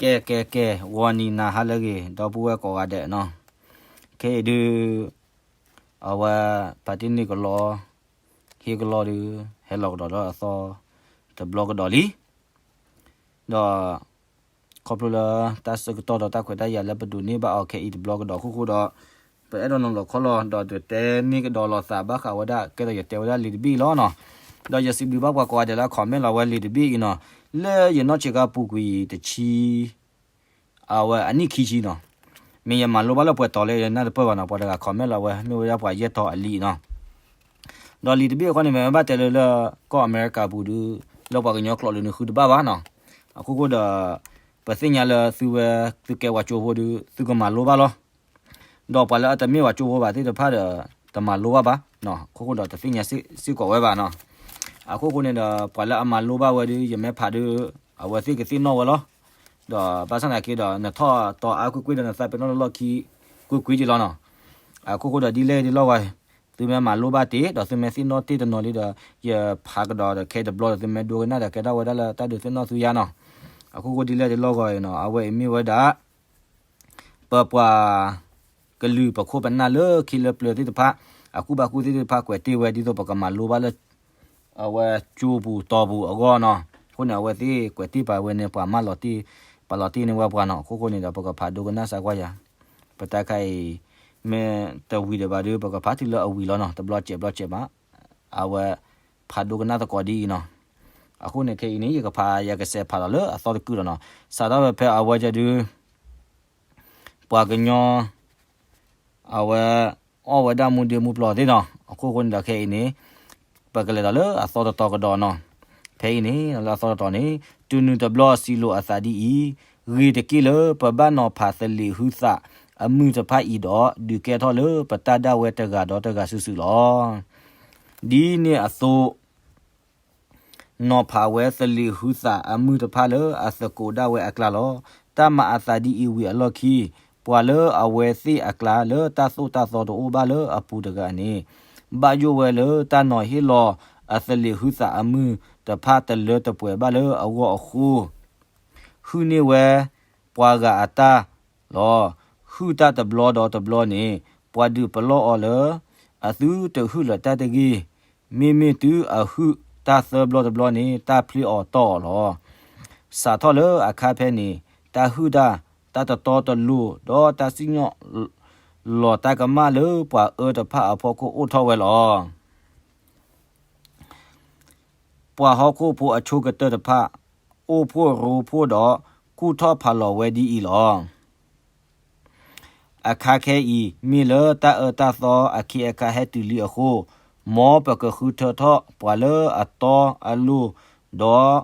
ကဲ ကဲ ကဲ ဂီၤနံၤနၤဟါလၢအဂ့ၤ ဒီပုၢ်ဝဲၢ်ကိးဂၤဒဲးနီၤ, ခဲအံၤဒုး အဝဲ ဖါတံၢ်န့ၢ်ကလီ ဟ့ၣ်ကလီဒုး ဟဲလီၤကဒီးလၢအသီတဘျီကဒီးလံ. ဒီး ခီဖျိလၢတၢ်ဆၢကတီၢ်ဒီးတၢ်ခွဲးတၢ်ယာ်လၢပဒိးန့ၢ်ဘၣ်အီၤခဲအံၤတဘျီကဒီးအခိၣ်ဃိဒီး ပအဲၣ်ဒိးနုာ်လီၤခီလီၤ ဒီးတတဲန့ၢ်ကဒီးလိာ်သးဘၣ်ဃးဝဲဒၣ် ကဲဒီးယတဲဝဲဒၣ်လံာ်တဘ့ၣ်အံၤလီၤနီၤ. ဒီးယစံးဘျုးဘၣ်ပှၤကိးဂၤဒဲးလၢ comment လီၤဝဲလံာ်တဘ့ၣ်အံၤနီၤ, လၢယနီၢ်ဆံးခါပူၤကွံာ်တဆံ အဝဲအနံၣ်ခံဆံနီၤ, မ့ၢ်ယမၤလိဘၣ်လၢပှဲၤတီၤလၢယနၢ်တပၢၢ်ဘၣ်နီၤ, ပှၤတဂၤ comment လီၤဝဲ မ့ၢ်ဝဲဒၣ်ပှၤယဲၢ်တီၤအလံာ်နီၤ. ဒီးလံာ်တဘ့ၣ်အဃိန့ၣ် မ့ၢ်ဘၣ်တဲလၢလၢ ကီၢ်အမဲရကၤပူၤဒုး လၢပှၤကညီကျိာ်လၢနဃုတဘၣ်ဘၣ်နီၤ, အခိၣ်ဃိဒီး ပသ့ၣ်ညါလၢသုဝဲ သုကဲပှၤကၠိဖိဒုး သုကမၤလိဘၣ်လီၤ. ဒီးပှၤလၢအတမ့ၢ်ပှၤကၠိဖိဘၣ်သ့ၣ်တဖၣ်ဒီး တမၤလိဘၣ်ဘၣ်, အခိၣ်ဃိဒီးတသ့ၣ်ညါစ့ၢ်ကီးဝဲဘၣ်နီၤ. အခိၣ်ဃိန့ၣ်ဒီး ပှၤလၢအမၤလိဘၣ်ဝဲဒုး ယမ့ၢ်ဖးဒုး အဝဲသ့ၣ်ကသ့ၣ်နီၣ်ဝဲလီၤ. ဒီးဘၣ်ဆၣ်သနာ်က့ဒီး နထီၣ်တီၤအါကွ့ၢ်ကွ့ၢ်ဒီး နသးပ့ၤနီၣ်လၢလီၢ်ခံ ကွ့ၢ်ကွ့ၢ်က့လီၤနီၤ. အခိၣ်ဃိဒီးဒ်လဲၣ်ဒ်လဲၣ်ဂ့ၤ သုမ့ၢ်မၤလိဘၣ်တ့ၢ် ဒီးသုမ့ၢ်သ့ၣ်နီၣ်တ့ၢ်တနီၤလံဒီး ယဖးကဒီးဒီးခဲတဘျီဒီး သုမ့ၢ်ဒိကနၣ်ဒီးကဲထီၣ်ဝဲဒၣ်လၢတၢ်ဒုးသ့ၣ်နီၣ်သုယါနီၤ. အခိၣ်ဃိဒ်လဲၣ်ဒ်လဲၣ်ဂ့ၤနီၤ အဝဲအံၤမ့ၢ်ဝဲဒၣ် ပပှၤ ကလုာ်ပခိၣ်ပနၢ်လၢခံလၢပျၢၤသ့ၣ်တဖၣ် အကူၣ်ဘၣ်ကူၣ်သ့သ့ၣ်တဖၣ်ကွဲးတ့ၢ်ဝဲ ဒ်သိးပကမၤလိဘၣ်လၢ အဝဲကၠိပူၤတီၤပူၤအဂီၢ်နီၤ. အဃိန့ၣ် အဝဲသ့ၣ်ကွဲးတ့ၢ်ပာ်ဝဲန့ၣ် ပှၤမၢလီၤတ့ၢ် ပာ်လီၤတ့ၢ်န့ၢ်ဝဲပှၤနီၤ. အခိၣ်ဃိန့ၣ်ဒီး ပကဖးဒိကနၣ်စၢ်ကွၢ်ယၤ, ပတၢ်ခါအံၤ မ့ၢ်တဝံၤဒံးဘၣ်ဒီး ပကဖးတုၤလၢအဝံၤလီၤနီၤ, တဘျီစဲးဘျီစဲးမး အဝဲ ဖးဒိကနၣ်သကိးဒ်အံၤနီၤ. အဃိန့ၣ်ခဲအံၤန့ၣ် ယကဖး ယကစဲးဖးလီၤလၢအသီတကုာ်လီၤနီၤ. စးထီၣ်ဝဲဖဲအဝဲဒၣ်ဒုး ပှၤကညီ အဝဲ အီၣ်ဝဲဒၣ်မူဒ့မူပျီသ့ၣ်နီၤ. အခိၣ်ဃိန့ၣ်ဒီးခဲအံၤန့ၣ် ပကလဲၤဒီးလၢအသီတတီၤကဒီးနီၤ. ဖဲအံၤန့ၣ် လၢအသီတတီၤန့ၣ် တုၤနုၤတဘျီစံးလိာ်အသးဒ်အံၤ, ဂ့ၤတက့ၢ်လၢပဘၣ်နီၤဖးသလ့းဟုသးအမုၢ်တဖၣ်အံၤဒီး ဒုးကဲထီၣ်လၢပတၢ်ဒၣ်ဝဲတဂၤဒီးတဂၤစုာ်စုာ်လီၤ. ဒ်န့ၣ်အသိး နီၤဖးဝဲသလ့းဟုသးအမုၢ်တဖၣ်လၢအသကိးဒၣ်ဝဲအကျါလီၤ. တၢ်မၤအသးဒ်အံၤဝံၤအလီၢ်ခံ ပှၤလၢအဝဲသ့ၣ်အကျါလၢတၢ်သိၣ်တၢ်သီတအိၣ်ဘၣ်လၢအပူၤတဂၤန့ၣ် ဘၣ်ယိၣ်ဝဲလၢတၢ်နီၤဟ့ၣ်လီၤအသလ့းဟုသးအမုၢ်တဖၣ်တလၢတပှဲၤဘၣ်လၢအဂီၢ်အဃိ ဟုၣ်န့ၢ်ဝဲပှၤဂၤအတၢ်လီၤ. ဟုၣ်တၢ်တဘျီဒီးတဘျီန့ၣ် ပှၤဒုးပလီၢ်အီၤလၢ အသုတဟုၣ်လၢၤတၢ်တဂ့ၤ. မ့မ့ၢ်တုၤအဟုၣ်တၢ်သၢဘျီတဘျီန့ၣ် တၢ်ဖျ့အီၤတီၢ်အီၤလီၤ. စးထီၣ်လၢအခါဖဲန့ၣ် တၢ်ဟုၣ်တၢ် တၢ်တတီတလိၤ ဒီးတၢ်စံၣ်ညီၣ်လီၤတၢ်ကမၣ်လၢပှၤအၢတဖၣ်အဖီခိၣ်အိၣ်ထီၣ်ဝဲလီၤ. ပှၤဟီၣ်ခိၣ်ဖိအဆိကတၢၢ်တဖၣ် အိၣ်ဖှိၣ်ရိဖှိၣ်ဒီး ကူၣ်ထီၣ်ဖးလီၤဝဲဒ်အံၤလီၤ. အခါခဲအံၤ မ့ၢ်လၢတၢ်အၢတၢ်သီအခ့အခါဟဲတုၤလံအဃိ, မ်ပကဃုထၢထီၣ်ပှၤလၢအတီအလိၤ, ဒီး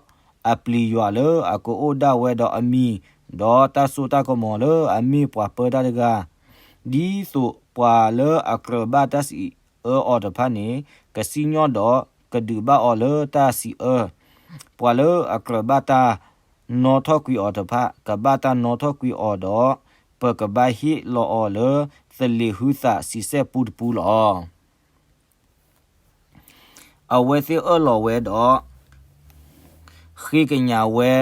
အပျံၤယွၤလၢအကအိၣ်ဒၣ်ဝဲဒီးအမံၤ, ဒီးတၢ်စိတၢ်ကမီၤလၢအမ့ၢ်ပှၤပၢတၢ်တဂၤ, ဒ်သိးပှၤလၢအကြၢးဘၣ်တၢ်စံးအၢအီၤတဖၣ်န့ၣ် ကစံၣ်ညီၣ်ဒီးကဒုးဘၣ်အီၤလၢတၢ်စံးအၢ, ပှၤလၢအကြၢးဘၣ်တၢ်နီထီၣ်ကွံာ်အီၤတဖၣ် ကဘၣ်တၢ်နီထီၣ်ကွံာ်အီၤဒီး ပကဘၣ်ဟ့ၣ်လီၤအီၤလၢသလ့းဟုသးစံးစဲၣ်ပူတပူလီၤ. အဝဲသ့ၣ်အၢၣ်လီၤဝဲဒီး ဃ့ကညးဝဲ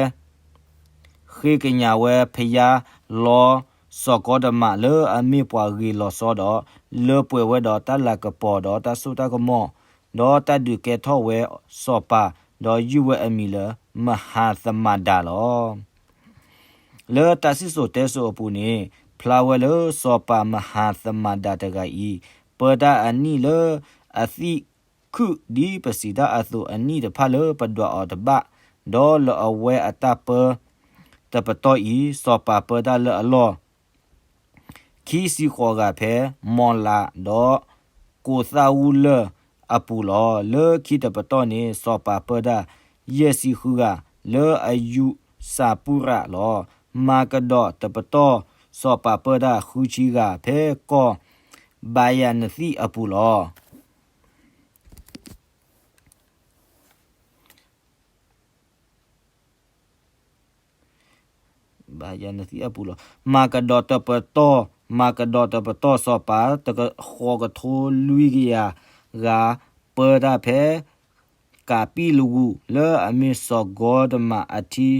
ဃ့ကညးဝဲဖယါလီၤစီၤကီတမးလၢအမ့ၢ်ပှၤဂ့ၤလီၤဆီဒီး လၢပှဲၤဝဲဒီးတၢ်လၤကပီၤဒီးတၢ်စိတၢ်ကမီၤ, ဒီးတၢ်ဒုးကဲထီၣ်ဝဲစီၤပၤ, ဒီးယုၢ်ဝဲအမံၤလၢ မဟၤသမၤဒၤလီၤ. လၢတၢ်စံၣ်စိၤတဲစိၤအပူၤန့ၣ် ဖျါဝဲလၢစီၤပၤမဟၤသမၤဒၤတဂၤအံၤ ပၢတၢ်အနံၣ်လၢအသံၣ်ခုၣ်ဒ်ပစံးတၢ်အသိးအနံၣ်တဖၣ်လၢပဒွးအီၤတဘၣ်, ဒီးလၢအဝဲအတၢ်ပၢတပတီၢ်အံၤ စီၤပၤပၢတၢ်လၢအလီၢ် ခံဆံဃိးဂၤဖဲ မီၢ်လးဒီးကိးသၣ်ဝူလၢၢ်အပူၤလီၤ. လၢခံတပတီၢ်န့ၣ် စီၤပၤပၢတၢ်ယဲၢ်ဆံဃုဂၤ လၢအယူးစးပူရးလီၤ. မၤကဒီးတပတီၢ် စီၤပၤပၢတၢ်ဃုဆံဂၤ ဖဲကီၢ်ဘၤယၤနသံၣ်အပူၤလီၤ. ဘၤယၤနသံၣ်အပူၤလီၤ. မၤကဒီးတပတီၢ်, မၤကဒီးတပတီၢ် စီၤပၤဃိးကထိလွံၢ်ကယၤဂၤ ပၢတၢ်ဖဲကးပံၣ်လဝူး လၢအမ့ၢ်စီၤကီတမးအထံ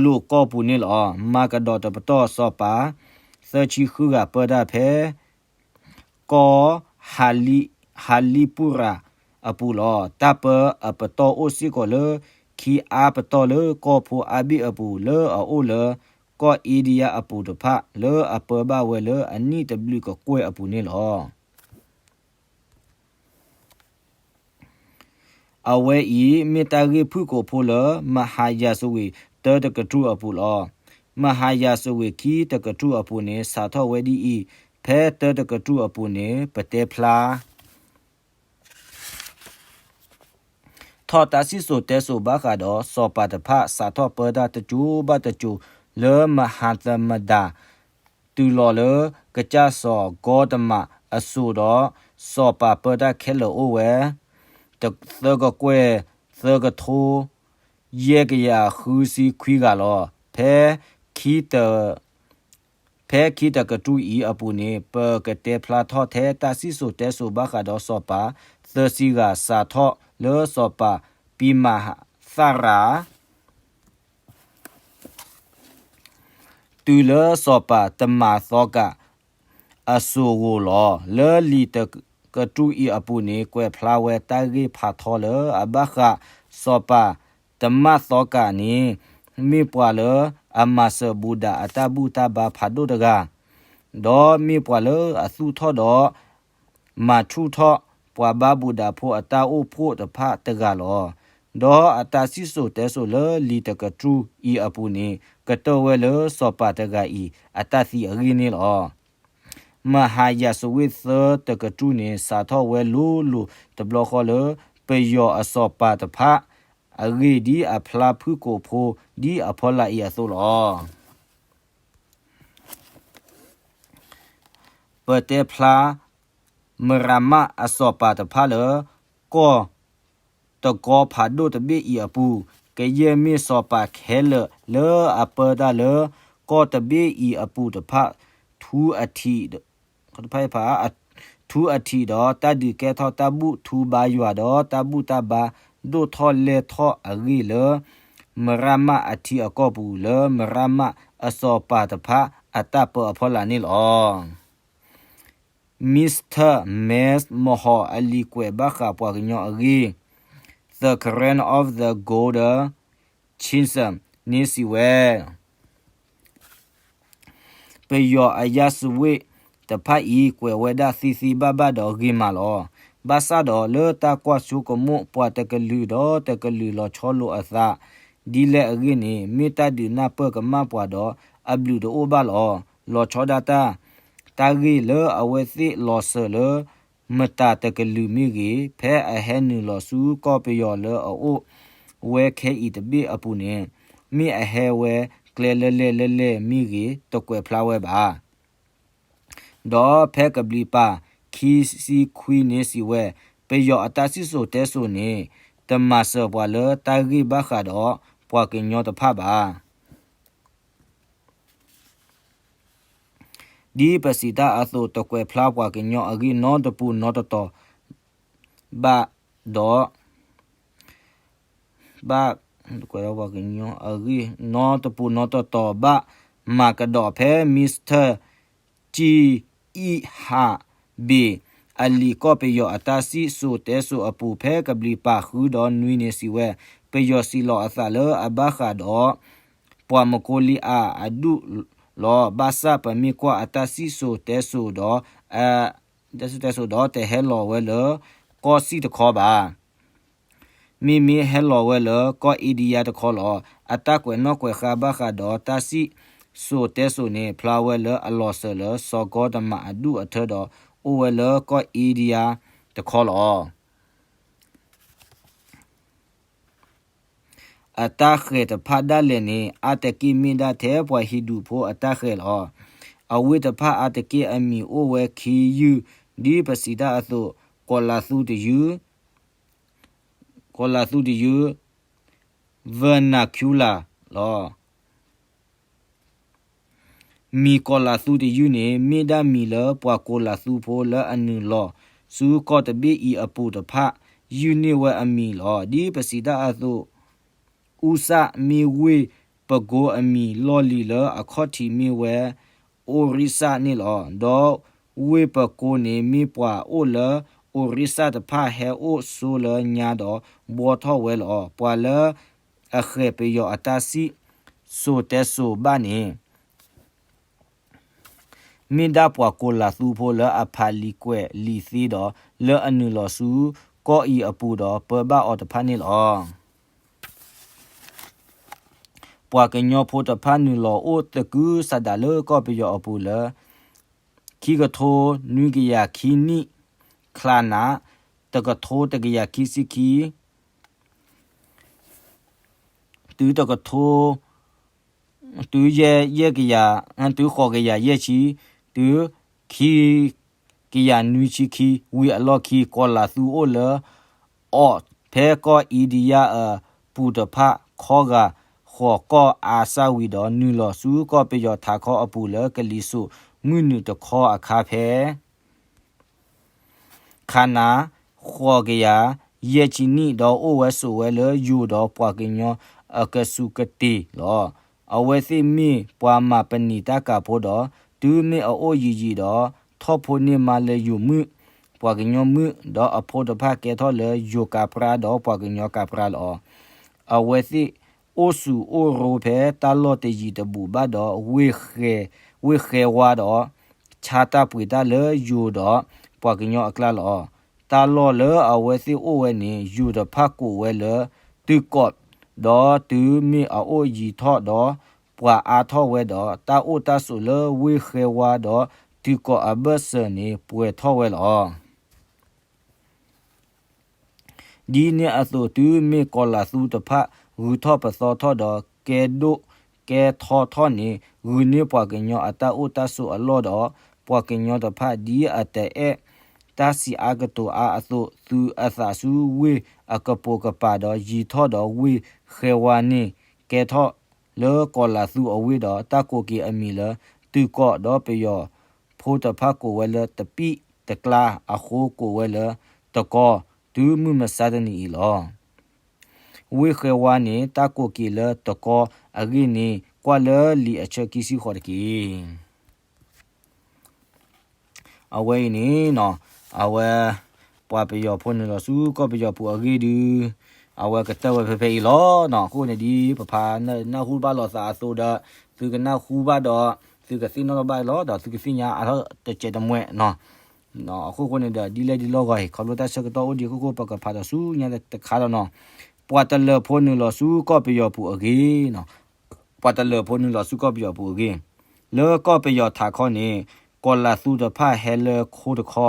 လိာ်ကီၢ်ပူၤန့ၣ်လီၤ. မၤကဒီးတပတီၢ်စီၤပၤ သၢဆံဃုဂၤပၢတၢ်ဖဲ ကီၢ် ဟၤလံပူရၤအပူၤလီၤ. တၢ်ပၢအပတီၢ်အိၣ်စ့ၢ်ကီးလၢ ခံအါပတီၢ်လၢကီၢ်ဖိအါဘ့ၣ်အပူၤ လၢအအိၣ်လၢ ကီၢ်အ့ဒံယါအပူၤတဖၣ် လၢအပၢဘၣ်ဝဲလၢအနံၣ်တဘျုးကကွဲၢ်အပူၤန့ၣ်လီၤ. အဝဲအံၤ မ့ၢ်တၢ်ဂ့ၢ်ဖုၣ်ကိာ်ဖိလၢ မဟါယၤစဝ့ၤတၢတကတြူၢ်အပူၤလီၤ. မဟါယၤစဝ့ၤခံတကတြူၢ်အပူၤန့ၣ် စးထီၣ်ဝဲဒ်အံၤ, ဖဲတၢတကတြူၢ်အပူၤန့ၣ် ပတဲဖျါ ထီၣ်တၢ်စံၣ်စိၤတဲစိၤဘၣ်ဃးဒီး စီၤပၤတဖၣ် စးထီၣ်ပၢတၢ်တစိၤဘၣ်တစိၤ လၢမဟါသမဒၤ တုၤလီၤလၢ ကစၢ်စီၤကီတမၤအစိၤဒီး စီၤပၤပၢတၢ်ခဲလၢာ်အိၣ်ဝဲ သၢကကွဲၢ် သၢကထိ ယဲၢ်ကယၤဃုဆံခွံဂၤလီၤ. ဖဲခံတ ဖဲခံတကတြူၢ်အံၤအပူၤန့ၣ် ပကတဲဖျါထီၣ်ထဲတၢ်စံၣ်စိၤတဲစိၤဘၣ်ဃးဒီးစီၤပၤ သၢဆံဂၤစးထီၣ်လၢစီၤပၤပံမၤသရၤ တုၤလၢစီၤပၤတမၤသီကၤ အစိၤဧိၤလီၤ. လၢလံာ်တကတြူၢ်အံၤအပူၤန့ၣ် ကွဲးဖျါဝဲတၢ်ဂ့ၢ်ဖးထီလၢအဘၣ်ဃး စီၤပၤတမၤသီကၤန့ၣ် မ့ၢ်ပှၤလၢအမၤစၢၤဘူဒၤအတၢ်ဘူၣ်တၢ်ဘါဖးဒိၣ်တဂၤ, ဒီးမ့ၢ်ပှၤလၢအသူၣ်ထီၣ်ဒီး မၤဆူၣ်ထီၣ် ပှၤဘါဘူဒၤဖိအတၢ်အိၣ်ဖှိၣ်တဖၣ်တဂၤလီၤ. ဒီးအတၢ်စံၣ်စိၤတဲစိၤလၢလံာ်တကတြူၢ်အံၤအပူၤန့ၣ် ကတၢၢ်ဝဲလၢစီၤပၤတဂၤအံၤ အတၢ်သံအဂ့ၢ်န့ၣ်လီၤ. မဟါယၤစဝ့ၤသၢတကတြူၢ်န့ၣ် စးထီၣ်ဝဲလိၤလိၤတဘျီဃီလၢ ပယီၤအစီၤပၤတဖၣ်အဂ့ၢ် ဒ်အဖျါဖုၣ်ကိာ်ဖိ ဒ်အဖီလာ်အံၤအသိးလီၤ. ပတဲဖျါ မရၤမးအစီၤပၤတဖၣ်လၢ ကီၢ်တကီဖးဒိၣ်တဘ့ၣ်အံၤအပူၤ, ကယဲၢ်မ့ၢ်စီၤပၤခဲလၢာ်လၢအပၢတၢ်လၢ ကီၢ်တဘ့ၣ်အံၤအပူၤတဖၣ် ထူအထံး ထူအထံးဒီး တၢ်ဒုးကဲထီၣ်တၢ်ဘူၣ်ထူဘါယွၤဒီး တၢ်ဘူၣ်တၢ်ဘါဒိၣ်ထီၣ်လဲၢ်ထီၣ်အဂ့ၢ်လၢ မရၤမးအထံအကီၢ်ပူၤ လၢမရၤမးအစီၤပၤတဖၣ်အတၢ်ပၢအဖီလာ်န့ၣ်လီၤ. Mister Max Mahon အလံာ်ကွဲးဘၣ်ဃးပှၤကညီအဂ့ၢ် The Crown of the Golden Chisel န့ၣ်စံးဝဲ ပယီၤအယါစဝ့ၣ်တဖၣ်အံၤ ကွဲးဝဲဒၣ်သ့သ့ဘၣ်ဘၣ်ဒီးဂ့ၤမးလီၤ. ဘၣ်ဆၣ်ဒီးလၢတၢ်ကွၢ်ဆိကမိၣ်ပှၤတကလုာ်ဒီးတကလုာ်လီၤဆီလိာ်အသး ဒ်လဲၣ်အဂ့ၢ်န့ၣ် မ့ၢ်တၢ်ဒုးနၢ်ပၢၢ်ကမၣ်ပှၤဒီးအဘျုးတအိၣ်ဘၣ်လီၤ. လီၤဆီဒၣ်တၢ် တၢ်ဂ့ၢ်လၢအဝဲသ့ၣ်လီၤစၢၤလၢ မတၤတကလုာ်မ့ၢ်ဂ့ၤ, ဖဲအဟဲနုာ်လီၤဆူကီၢ်ပယီၤလၢအအိၣ်ဝဲခဲအံၤတဘ့ၣ်အပူၤန့ၣ် မ့ၢ်အဟဲဝဲကျဲလၢလဲၣ်လၢလဲၣ်မ့ၢ်ဂ့ၤ တကွဲးဖျါဝဲဘၣ်. ဒီးဖဲကဘျံးပၤခံဆံခွံန့ၣ်စံးဝဲ, ပယီၤအတၢ်စံၣ်စိၤတဲစိၤန့ၣ် တမၤစၢၤပှၤလၢတၢ်ဂ့ၢ်ဘၣ်ဃးဒီးပှၤကညီတဖၣ်ဘၣ်. ဒ်ပစံးတၢ်အသိး တကွဲးဖျါပှၤကညီအဂ့ၢ်နီတပူၤနီတတီၤ ဘၣ်ဒီး ဘၣ် ကွဲးပှၤကညီအဂ့ၢ်နီတပူၤနီတတီၤဘၣ် မၤကဒီးဖဲ Mister ကံအံၣ်ဟးဘ့ၣ် အလံာ်ကီၢ်ပယီၤအတၢ်စံၣ်စိၤတဲစိၤအပူၤ ဖဲကဘျံးပၤဃုဒီးနွံန့ၣ်စံးဝဲ, ပယီၤစံးလီၤအသးလၢအဘၣ်ဃးဒီး ပှၤမကိလံအၤအဒူၣ်လီၤ. ဘၣ်ဆၣ်ပမ့ၢ်ကွၢ်အတၢ်စံၣ်စိၤတဲစိၤဒီး အ တဲစိၤတဲစိၤဒီးတဟဲလီၤဝဲလၢ ကီၢ်စံၣ်တခီဘၣ်. မ့မ့ၢ်ဟဲလီၤဝဲလၢကီၢ်အ့ဒံယါတခီလီၤ. အတၢ်ကွဲးနီၣ်ကွဲးဃါဘၣ်ဃးဒီးတၢ်စံၣ်စိၤတဲစိၤန့ၣ် ဖျါဝဲလၢအလီၤစၢၤလၢ စီၤကီတမၤအဒူၣ်အထၢဒီး အိၣ်ဝဲလၢကီၢ်အ့ဒံယါတခီလီၤ. အတၢ်ဃဲၤတဖၣ်ဒၣ်လဲာ်န့ၣ် အါတက့ၢ်မ့ၢ်ဒၣ်ထဲပှၤဟံၣ်ဒူၣ်ဖိအတၢ်ဃဲၤလီၤ. အဝ့ၢ်တဖၣ်အါတက့ၢ်အမံၤအိၣ်ဝဲခံယုၢ် ဒ်ပစံးတၢ်အသိး ကီၤလၤသူတယုၢ် ကီၤလၤသူတယုၢ် vernacular လီၤ. မံၤကီၤလၤသူတယုၢ်န့ၣ် မ့ၢ်ဒၣ်မံၤလၢပှၤကီၤလၤသူဖိလၢအနုာ်လီၤဆူကီၢ်တဘ့ၣ်အံၤအပူၤတဖၣ် ယုၢ်န့ၢ်ဝဲအမံၤလီၤ. ဒ်ပစံးတၢ်အသိး အူစၣ်မ့ၢ်ဝ့ၢ် ပကိအမံၤလီၢ်လံၤလၢအခီၣ်ထံးမ့ၢ်ဝဲ အိရံစၢ်န့ၣ်လီၤ. ဒီးဝ့ၢ်ပကိန့ၣ် မ့ၢ်ပှၤအိၣ်လၢအိရံစၢ်တဖၣ်ဟဲအိၣ်ဆိလၢညါဒီး ဘှီထီၣ်ဝဲလီၤ. ပှၤလၢအဃဲၤပယီၤအတၢ်စံၣ်စိၤတဲစိၤဘၣ်န့ၣ် မ့ၢ်ဒၣ်ပှၤကိးလးသူဖိလၢအဖးလံာ်ကွဲးလံာ်သ့ဒီး လၢအနုာ်လီၤဆူကီၢ်အံၤအပူၤဒီး ပၢဘၣ်အီၤတဖၣ်န့ၣ်လီၤ. ပှၤကညီဖိတဖၣ်နုာ်လီၤအိၣ်သကုၤဆးဒးလၢကီၢ်ပယီၤအပူၤလၢ ခံကထိနွံကယၤခံနံၣ် ခလန တကထိတကယၤခံဆံခံ တုၤတကထိ တုၤယဲၢ် ယဲၢ်ကယၤ တုၤဃိးကယၤယဲၢ်ဆံ တုၤခံကယၤနွံဆံခံ ဝံၤအလီၢ်ခံ ကိးလးသူအိၣ်လၢ အီၣ်ဖဲကီၢ်အံၤဒံယါအပူၤတဖၣ် ခီဂာ်ဃိးကီၢ်အါစၢ်ဝံၤဒီး နုာ်လီၤဆူကီၢ်ပယီၤထးခီအပူၤလၢကလံၤစိးမုၢ်နုာ်တခီအခါဖဲ ခန ဃိးကယၤယဲၢ်ဆံနံၣ် ဒီးအိၣ်ဝဲဆိးဝဲလၢယိၤဒီးပှၤကညီအကစူးကတ့ၢ်လီၤ. အဝဲသ့ၣ်မ့ၢ်ပှၤမၤပနံာ်တၢ်ကၤဖိဒီး တုၤမ့ၢ်အအိၣ်ယံာ်ယံာ်ဒီး ထီၣ်ဖိန့ၢ်မါလၢယိၤမုၣ် ပှၤကညီမုၣ် ဒီးအဖိတဖၣ်ကဲထီၣ်လၢယိၤကၤပြါဒီးပှၤကညီကၤပြါလီၤ. အဝဲသ့ၣ်အိၣ်ဆူၣ်အိၣ်ရိဖဲတၢ်လီၢ်တယံၤတဘူးဘၣ်ဒီး ဝ့ၢ်ဃဲဝါဒီး ဆါတၢ်ပှ့ၤတၢ်လၢယိၤဒီးပှၤကညီအကျါလီၤ. တၢ်လီၢ်လၢအဝဲသ့ၣ်အိၣ်ဝဲန့ၣ် ယိၤတဖၣ်ကိးဝဲလၢ တုၤကီး ဒီးတုၤမ့ၢ်အအိၣ်ယံၤထီၣ်ဒီး ပှၤအါထီၣ်ဝဲဒီး တၢ်အိၣ်တၢ်ဆိးလၢဝ့ၢ်ဃဲဝါဒီးတုၤကီးအဘၢၣ်စၢၤန့ၣ် ပှဲၤထီၣ်ဝဲလီၤ. ဒ်န့ၣ်အသိး တုၤမ့ၢ်ကိးလးသူတဖၣ် ဂုၤထီၣ်ပသီထီၣ်ဒီး ကဲဒိၣ်ကဲထီထီၣ်န့ၣ် ဂုာ်န့ၢ်ပှၤကညီအတၢ်အိၣ်တၢ်ဆိးအလီၢ်ဒီး ပှၤကညီတဖၣ်ဒ်အတအဲၣ်တၢ်စံးအါကတိၤအါအသိး သုးအသးဆူဝ့ၢ်အကပိာ်ကပၤဒီး ယံၤထီၣ်ဒီးဝ့ၢ်ဃဲဝါန့ၣ် ကဲထီၣ်လၢကိးလးသူအဝ့ၢ်ဒီး တၢ်ကိးက့ၤအမံၤလၢ တုၤကီးဒီးပယီၤဖိတဖၣ်ကိးဝဲလၢတပံၣ်တကျါအဃိ ကိးဝဲလၢတကီ တုၤမုၢ်မဆါတနံၤအံၤလီၤ. ဝ့ၢ်ဃဲဝါန့ၣ် တၢ်ကိးက့ၤလၢတကီအဂ့ၢ်န့ၣ် ကွၢ်လၢလံာ်အဆၢခံဆံဃိးတက့ၢ်. အဝဲအံၤန့ၣ် အဝဲ ပှၤပယီၤဖိနုာ်လီၤဆူကီၢ်ပယီၤပူၤအဂ့ၢ်ဒုး အဝဲကတၢၢ်ဝဲဖဲဖဲအံၤလီၤ. အဃိန့ၣ်ဒ်ပဖးနၢ်ဟူဘၣ်လိာ်သးအသိးဒီး သုကနၢ်ဟူဘၣ်ဒီး သုကသ့ၣ်နီၣ်ထီၣ်ဘၣ်လီၤဒီး သုကသ့ၣ်ညါအါထီၣ်တစဲးတမှဲး အဃိဃိန့ၣ်ဒီး ဒ်လဲၣ်ဒ်လဲၣ်ဂ့ၤ ခီဖျိတၢ်ဆၢကတီၢ်အိၣ်ဒံးအဃိ ပကဖးဒီးဆူညါတခါဒီးနီၤ, ပှၤတလၢၤဖိနုာ်လီၤဆူကီၢ်ပယီၤပူၤအဂ့ၢ်, ပှၤတလၢၤဖိနုာ်လီၤဆူကီၢ်ပယီၤပူၤအဂ့ၢ်, လၢကီၢ်ပယီၤထးခီန့ၣ် ကီးလးသူတဖၣ်ဟဲလၢခိတခီ,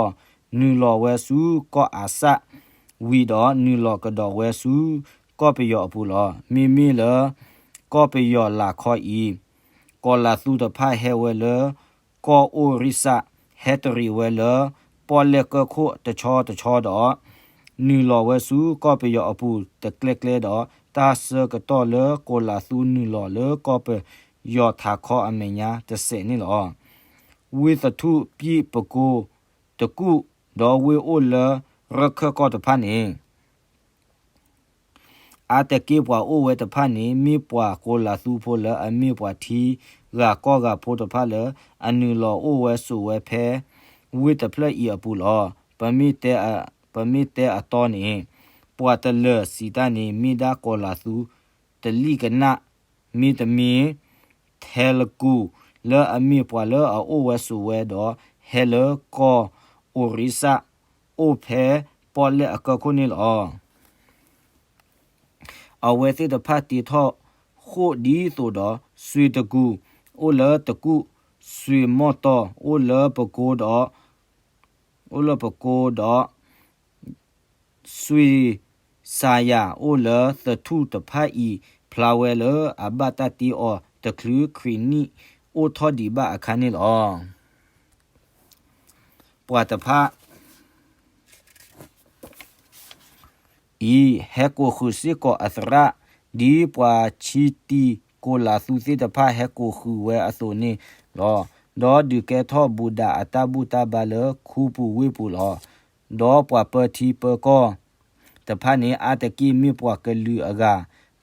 နုာ်လီၤဝဲဆူကီၢ်အၤစၣ်ဝံၤဒီး နုာ်လီၤကဒီးဝဲဆူကီၢ်ပယီၤအပူၤလီၤ. မ့မ့ၢ်လၢ ကီၢ်ပယီၤလးခီအံၤ ကီးလးသူတဖၣ်ဟဲဝဲလၢ ကီၢ်အိၣ်ရံစၢ်, ဟဲတရံးဝဲလၢ ပီၣ်လဲၣ်ကၢၢ်ခိၣ်တဆီတဆီဒီး နုာ်လီၤဝဲဆူကီၢ်ပယီၤအပူၤတကျဲကျဲဒီး တၢ်ဆၢကတီၢ်လၢကီးလးသူနုာ်လီၤလၢကီၢ်ပယီၤထးခီအမဲာ်ညါတစဲးန့ၣ်လီၤ. ဝ့ၢ်သထူၣ်ပံၣ်ပကိတကူၣ် ဒီးဝ့ၢ်အိၣ်လၢရခၢၣ်ကီၢ်တဖၣ်န့ၣ် အါတက့ၢ်ပှၤအိၣ်ဝဲတဖၣ်န့ၣ် မ့ၢ်ပှၤကီးလးသူဖိလၢအမ့ၢ်ပှၤထံဂၤကီၢ်ဂၤဖိတဖၣ်လၢ အနုာ်လီၤအိၣ်ဝဲဆိးဝဲဖဲ ဝ့ၢ်တဖျၢၣ်အံၤအပူၤလီၤ. ပမ့ၢ်တဲအတီန့ၣ် ပှၤတလၢၤစံးတၢ်န့ၣ် မ့ၢ်ဒၣ်ကီးလးသူတလံၣ်ကနၣ်, မ့တမ့ၢ် ထဲလကူး လၢအမ့ၢ်ပှၤလၢအအိၣ်ဝဲဆိးဝဲဒီး ဟဲလၢကီၢ်အိၣ်ရံစၢ်အိၣ်ဖဲပီၣ်လဲၣ်အကၢၢ်ခိၣ်န့ၣ်လီၤ. အဝဲသ့ၣ်တဖၣ်တ့ထီၣ်ဃိၣ်ဒ်သိးဒီး စွ့ၤတကူး အိၣ်လၢတကူၣ်, စွ့ၤမီၢ်တီၢ် အိၣ်လၢပကိဒီး အိၣ်လၢပကိဒီး စွ့ၤစၤယၤ အိၣ်လၢသထူၣ်တဖၣ်အံၤ ဖျါဝဲလၢအဘၣ်တၢ်တ့အီၤတချုးခရံာ်နံၣ်အိၣ်ထီၣ်ဒံးဘၣ်အခါန့ၣ်လီၤ. ပှၤတဖၣ် အံၤ ဟဲကိးဃုာ်စ့ၢ်ကီးအသရၣ် ဒ်ပှၤဆံတံၤကီးလးသူသ့ၣ်တဖၣ်ဟဲကိးဃုာ်ဝဲအသိးန့ၣ်လီၤ. ဒီးဒုးကဲထီၣ်ဘူးဒးအတၢ်ဘူၣ်တၢ်ဘါလၢခူပူၤဝ့ၢ်ပူၤလီၤ. ဒီးပှၤပၢထံပၢကီၢ်တဖၣ်န့ၣ် အါတက့ၢ်မ့ၢ်ပှၤကလုာ်အဂၤ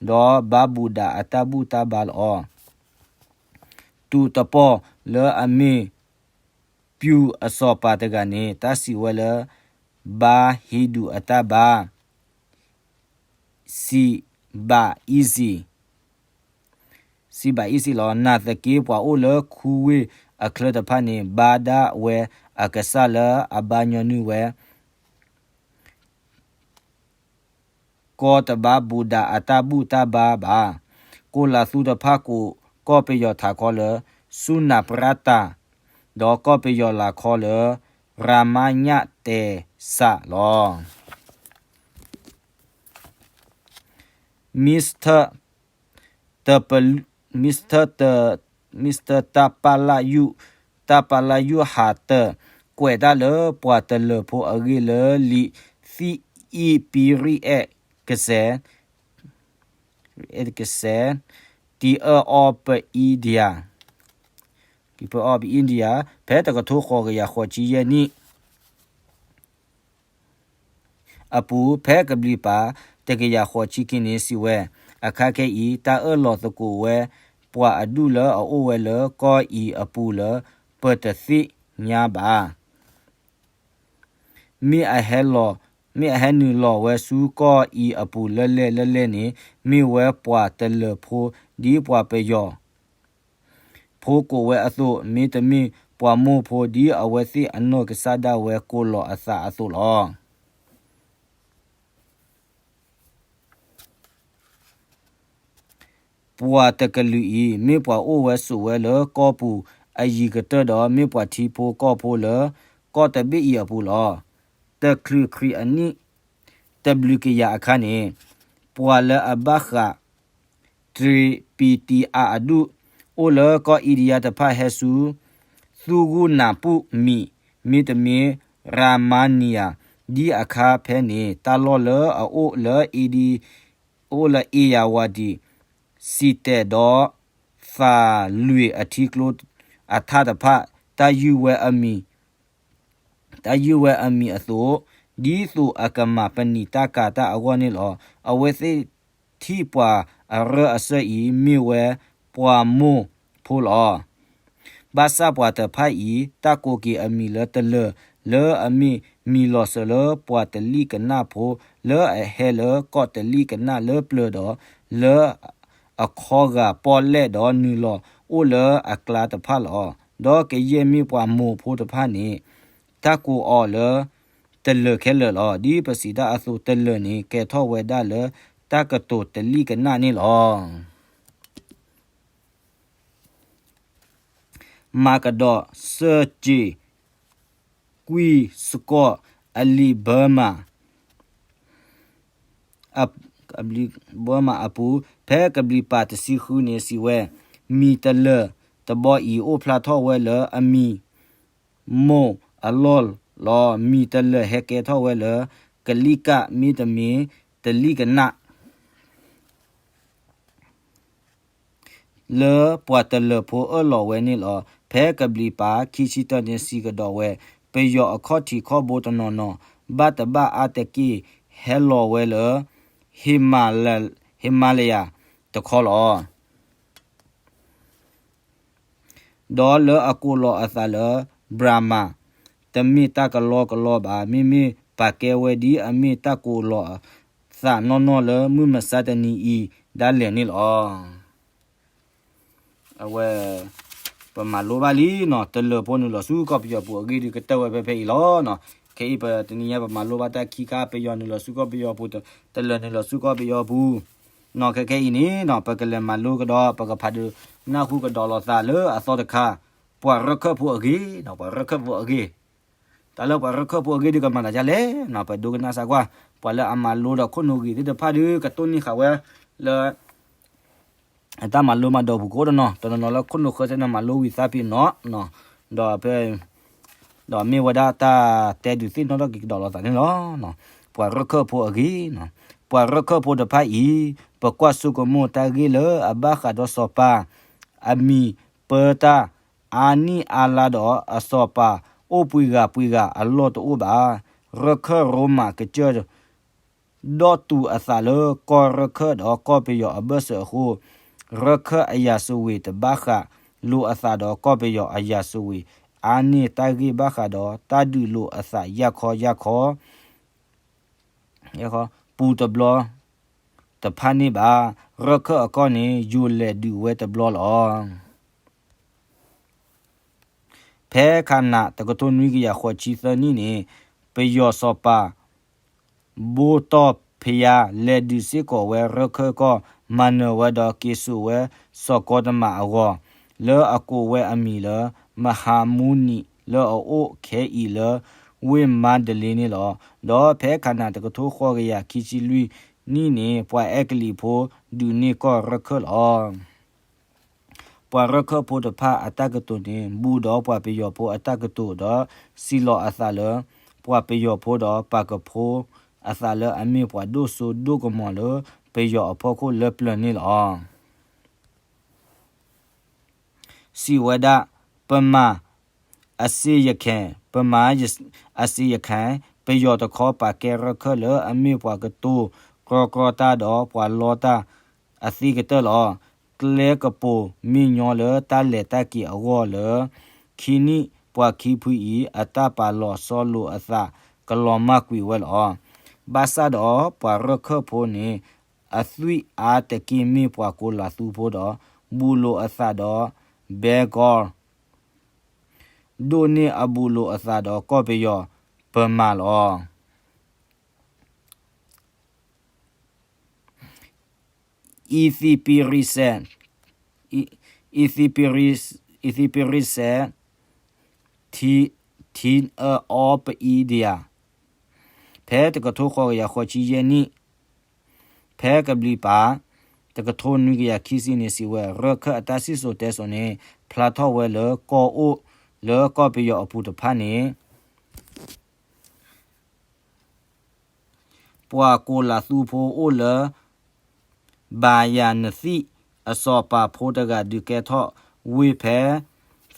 ဒီးဘါဘူၤဒၤအတၢ်ဘူၣ်တၢ်ဘါလီၤ. တူၤတပီၢ်လၢအမ့ၢ် ပျူၤအစီၤပၤတဂၤန့ၣ် တၢ်စံးဝဲလၢ ဘါဟ့ဒူးအတၢ်ဘါ စံးဘၣ်အံၣ်စံး, စံးဘၣ်အံၣ်စံးလီၤ. နာ်သက့ပှၤအိၣ်လၢခူဝ့ၢ်အချၢတဖၣ်န့ၣ် ဘါဒၣ်ဝဲအကစၢ်လၢအဘါညီနုၢ်ဝဲ ကီၢ်တဘါဘူၤဒၤအတၢ်ဘူၣ်တၢ်ဘါဘၣ်. ကိးလးသူတဖၣ်ကိးကီၢ်ပယီၤထးခီလၢ ဆူၣ်နၤပြၣ်တၢ်, ဒီးကီၢ်ပယီၤလၤခီလၢ ရၤမါညၣ်တဲစးလီၤ. Mister တပ Mister တ Mister တၢ်ပၢ်လၢ်ယူၣ်, တၢ်ပၢ်လၢ်ယူၣ်ဟးတၢၢ် ကွဲးတၢ်လၢပှၤတလၢၤဖိအဂ့ၢ်လၢလံာ်သံအံးပံရံၣ်အဲၣ်ကစဲး, အဲၣ်ကစဲး, တံၤအၢၣ်အီၤပအံဒံယၤ, တံၤအၢၣ်အီၤပအံဒံယၤ, ဖဲတကထိဃိးကယၤဃိးဆံယဲၢ်နံၣ် အပူၤ ဖဲကဘျံးပၤ တကယၤဃိးဆံခံန့ၣ် စံးဝဲ, အခါခဲအံၤ တၢ်အၢၣ်လီၤသကိးဝဲ ပှၤအဒူၣ်လၢအအိၣ်ဝဲလၢကီၢ်အံၤအပူၤလၢ ပတသ့ၣ်ညါဘၣ်. မ့ၢ်အဟဲလီၤ, မ့ၢ်အဟဲနုာ်လီၤဝဲဆူကီၢ်အံၤအပူၤလၢလဲၣ်လၢလဲၣ်န့ၣ် မ့ၢ်ဝဲပှၤတလၢၤဖိ ဒ်ပှၤပယီၤ ဖိကိးဝဲအသိး, မ့တမ့ၢ်ပှၤမိၢ်ဖိ ဒ်အဝဲသ့ၣ်အနီၢ်ကစၢ်ဒၣ်ဝဲကိးလီၤအသးအသိးလီၤ. ပှၤတကလုာ်အံၤ မ့ၢ်ပှၤအိၣ်ဝဲဆိးဝဲလၢကီၢ်ပူၤအယံၤကတၢၢ်ဒီး မ့ၢ်ပှၤထံဖိကီၢ်ဖိလၢ ကီၢ်တဘ့ၣ်အံၤအပူၤလီၤ. တချုးခရံာ်အနံၣ် တဘျုးကယၤအခါန့ၣ် ပှၤလၢအဘၣ်ဃး တြ့ပံတံအၤအဒူၣ် အိၣ်လၢကီၢ်အံဒံယါတဖၣ်ဟဲဆူ သူၣ်ဂူၢ်နၤပူၣ်မံၤ မ့တမ့ၢ် ရၤမါနံယၤ ဒ်အခါဖဲန့ၣ် တၢ်လီၢ်လၢအအိၣ်လၢအ့ဒံ အိၣ်လၢအ့ယၤဝၤဒံး စံၣ်တဲၤဒီး သးလွံၢ်အထံကျိအထးတဖၣ် တၢ်ယုၢ်ဝဲအမံၤ တၢ်ယုၢ်ဝဲအမံၤအသိး, ဒ်သိးအကမၤပနံာ်တၢ်ကၤတၢ်အဂီၢ်န့ၣ်လီၤ. အဝဲသ့ၣ်ထံၣ်ပှၤအရၢအစၢၢ်အံၤ မ့ၢ်ဝဲပှၤမိၢ်ဖိလီၤ. ဘၣ်ဆၣ်ပှၤတဖၣ်အံၤ တၢ်ကိးက့ၤအမံၤလၢတလၢၤ လၢအမ့ၢ်မံၤလီၤစၢၤလၢပှၤတလံၣ်ကနၣ်ဖိ လၢအဟဲလၢကီၢ်တလံၣ်ကနၣ်လၢပျၢၤဒီး လၢ အခီဂာ်ပီၣ်လဲၣ်ဒီးနုာ်လီၤအိၣ်လၢအကျါတဖၣ်လီၤ. ဒီးကယဲၢ်မ့ၢ်ပှၤမိၢ်ဖိတဖၣ်န့ၣ် တၢ်ကိးအီၤလၢ တလၢၤခဲလၢာ်လီၤ. ဒ်ပစံးတၢ်အသိး တလၢၤန့ၣ် ကဲထီၣ်ဝဲဒၣ်လၢတၢ်ကတိၤတလံၣ်ကနၣ်န့ၣ်လီၤ. မၤကဒီး စၢက့း ကွံစကီး အလံာ်ဘၢမး ဘၢမးအပူၤ ဖဲကဘျံးပၤတဆံဃုန့ၣ် စံးဝဲ, မံၤတလၢၢ်တဘီအံၤ အိၣ်ဖျါထီၣ်ဝဲလၢအမံၤ မိၢ်အလီၢ်လီၤ. မံၤတလၢၢ်ဟဲကဲထီၣ်ဝဲလၢ ကလံၣ်ကၣ် မ့တမ့ၢ် တလံၣ်ကနၣ် လၢပှၤတလၢၤဖိအၢၣ်လီၤဝဲန့ၣ်လီၤ. ဖဲကဘျံးပၤခံဆံတၢန့ၣ် စံးကဒီးဝဲ, ပယီၤအခီၣ်ထံးခီၣ်ဘိတနီၤနီၤ ဘၣ်တဘၣ်အါတက့ၢ် ဟဲလီၤဝဲလၢ ဟ့မၤလယၤတခီလီၤ. ဒီးလၢအကိးလီၤအသးလၢ ဘြၤမၤ တမ့ၢ်တၢ်ကလီကလီဘၣ်. မ့မ့ၢ်ပာ်ကဲဝဲဒ်အမ့ၢ်တၢ်ကိးလီၤအသးနီၢ်နီၢ်လၢ မုၢ်မဆါတနံၤအံၤဒၣ်လဲာ်န့ၣ်လီၤ. အဝဲ ပမၤလိဘၣ်လံနီၤ, တလၢၤဖိနုာ်လီၤဆူကီၢ်ပယီၤပူၤအဂ့ၢ်ဒုးကတၢၢ်ဝဲဖဲဖဲအံၤလီၤ. ခဲအံၤပတနံၤညါပမၤလိဘၣ်တၢ်ခံခါ ပယီၤနုာ်လီၤဆူကီၢ်ပယီၤပူၤ, တလၢၤနုာ်လီၤဆူကီၢ်ပယီၤပူၤ နီၤ. ခဲခဲအံၤန့ၣ်နီၤ ပကလဲၤမၤလိကဒီး ပကဖးဒိၣ်နၢ်ဟူကဒီးလိာ်သးလၢအသီတခါ, ပှၤရၢခၢၣ်ဖိအဂ့ၢ်နီၤ, ပှၤရၢခၢၣ်ဖိအဂ့ၢ် တၢ်လၢပှၤရၢခၢၣ်ဖိအဂ့ၢ်ဒုးကမၤသးဒ်လဲၣ်နီၤ, ပဒိကနၣ်စၢ်ကွၢ်, ပှၤလၢအမၤလိဒီးခိၣ်နူာ်ဂ့ၤသ့ၣ်တဖၣ်ဒုး ကတိၢ်နီၣ်ဃာ်ဝဲလၢ အတၢ်မၤလိမၤဒိးပူၤကိးနီၤနီၤ, တနီၤနီၤလၢခိၣ်နူာ်ဃၢဆ့ၣ်နီၤ မၤလိဝံၤသးပ့ၤနီၤ, ဒီးဖဲ ဒီးမ့ၢ်ဝဲဒၣ်တၢ်တဲဒုးသ့ၣ်နီၣ်ထီၣ်က့ၤကဒီးလိာ်သးန့ၣ်လီၤ. ပှၤရၢခၢၣ်ဖိအဂ့ၢ်, ပှၤရၢခၢၣ်ဖိတဖၣ်အံၤ ပကွၢ်ဆိကမိၣ်တၢ်ဂ့ၢ်လၢအဘၣ်ဃးဒီးစီၤပၤ အမံၤပၢတၢ်အါနံၣ်အါလါဒီး အစီၤပၤအိၣ်ပှဲၤဂၤပှဲၤဂၤအလီၢ်တအိၣ်ဘၣ်. ရၢခၢၣ်ရိမၤကစၢၢ် ဒီးတူၢ်အသးလၢကီၢ်ရၢခၢၣ်ဒီးကီၢ်ပယီၤအဘၢၣ်စၢၤအဃိ, ရၢခၢၣ်အရာဇဝင်တဘၣ်ဃးလိာ်အသးဒီးကီၢ်ပယီၤအရာဇဝင်, အါန့ၢ်တၢ်ဂ့ၢ်ဘၣ်ဃးဒီးတၢ်ဒုးလိာ်အသးယၢ်ခီယၢ်ခီ ပူၤတဘျီတဖၣ်န့ၣ်ဘၣ်. ရၢခၢၣ်အကီၢ်န့ၣ် ယိၤလဲၤဒုးဝဲတဘျီလီၤ. ဖဲခးနး တကထိနွံကယၤဃိးဆံသၢနံၣ်န့ၣ်, ပယီၤစီၤပၤ ဘိတီၢ်ဖယါ လဲၤဒုးစ့ၢ်ကီးဝဲရၢခၢၣ်ကီၢ်, မၤနၢၤဝဲဒီးက့ၤစိာ်ဝဲစီၤကီတမးအဂီၤ, လၢအကိးဝဲအမံၤလၢ မဟါမူနံး လၢအအိၣ်ခဲအံၤလၢ ဝ့ၢ်မါဒလ့န့ၣ်လီၤ. ဒီးဖဲခးနး တကထိဃိးကယၤခံဆံလွံၢ်နံၣ်န့ၣ် ပှၤအဲကလံးဖိဒုးန့ၢ်ကီၢ်ရၢခၢၣ်လီၤ. ပှၤရၢခၢၣ်ဖိတဖၣ်အတၢ်ကတိၤန့ၣ် ဘူးဒီးပှၤပယီၤဖိအတၢ်ကတိၤဒီး စံးလီၤအသးလၢ ပှၤပယီၤဖိဒီးပာ်ကဖိအသးလၢအမ့ၢ်ပှၤဒိၣ်စိဒိၣ်ကမီၤလၢပယီၤအဖီခိၣ်လၢပျၢၤန့ၣ်လီၤ. စံးဝဲဒၣ်, ပမၤ အစ့ယခဲၣ်, ပမၤ အစ့ယခဲၣ်, ပယီၤတခီပာ်ကဲရၢခၢၣ်လၢအမ့ၢ်ပှၤကတိၤကြီကြီတၢ်ဒီးပှၤလီတၢ်အသ့ကတၢၢ်လီၤ. ကျဲကပိာ်မ့ၢ်ညီလၢတၢ်လဲၤတၢ်က့ၤအဂီၢ်လၢ ခံနံၣ်ပှၤခံဖုအံၤ အတၢ်ပာ်လီၤဆီလိာ်အသးကလီၤမၢ်ကွံာ်ဝဲလီၤ. ဘၣ်ဆၣ်ဒီးပှၤရၢခၢၣ်ဖိန့ၣ် အသွံၣ်အါတက့ၢ်မ့ၢ်ပှၤကိးလးသူဖိဒီး ဘူးလိာ်အသးဒီး ဘဲကီ ဒိၣ်န့ၢ်အဘူးလိာ်အသးဒီးကီၢ်ပယီၤပမၤလီၤ. အံသံပံရံစဲး, အံသံပံရံစဲး, ထံအီပအံဒယၤ, ဖဲတကထိဃိးကယၤဃိးဆံယဲၢ်နံၣ်, ဖဲကဘျံးပၤ တကထိနွံကယၤခံဆံန့ၣ်စံးဝဲ ရၢခၢၣ်အတၢ်စံၣ်စိၤတဲစိၤန့ၣ် ဖျါထီၣ်ဝဲလၢကီၢ်အိၣ် လၢကီၢ်ပယီၤအပူၤတဖၣ်န့ၣ် ပှၤကိးလးသူဖိအိၣ်လၢ ဘၤယၤနသံၣ် အစီၤပၤဖိတဂၤဒုးကဲထီၣ်ဝ့ၢ်ဖဲ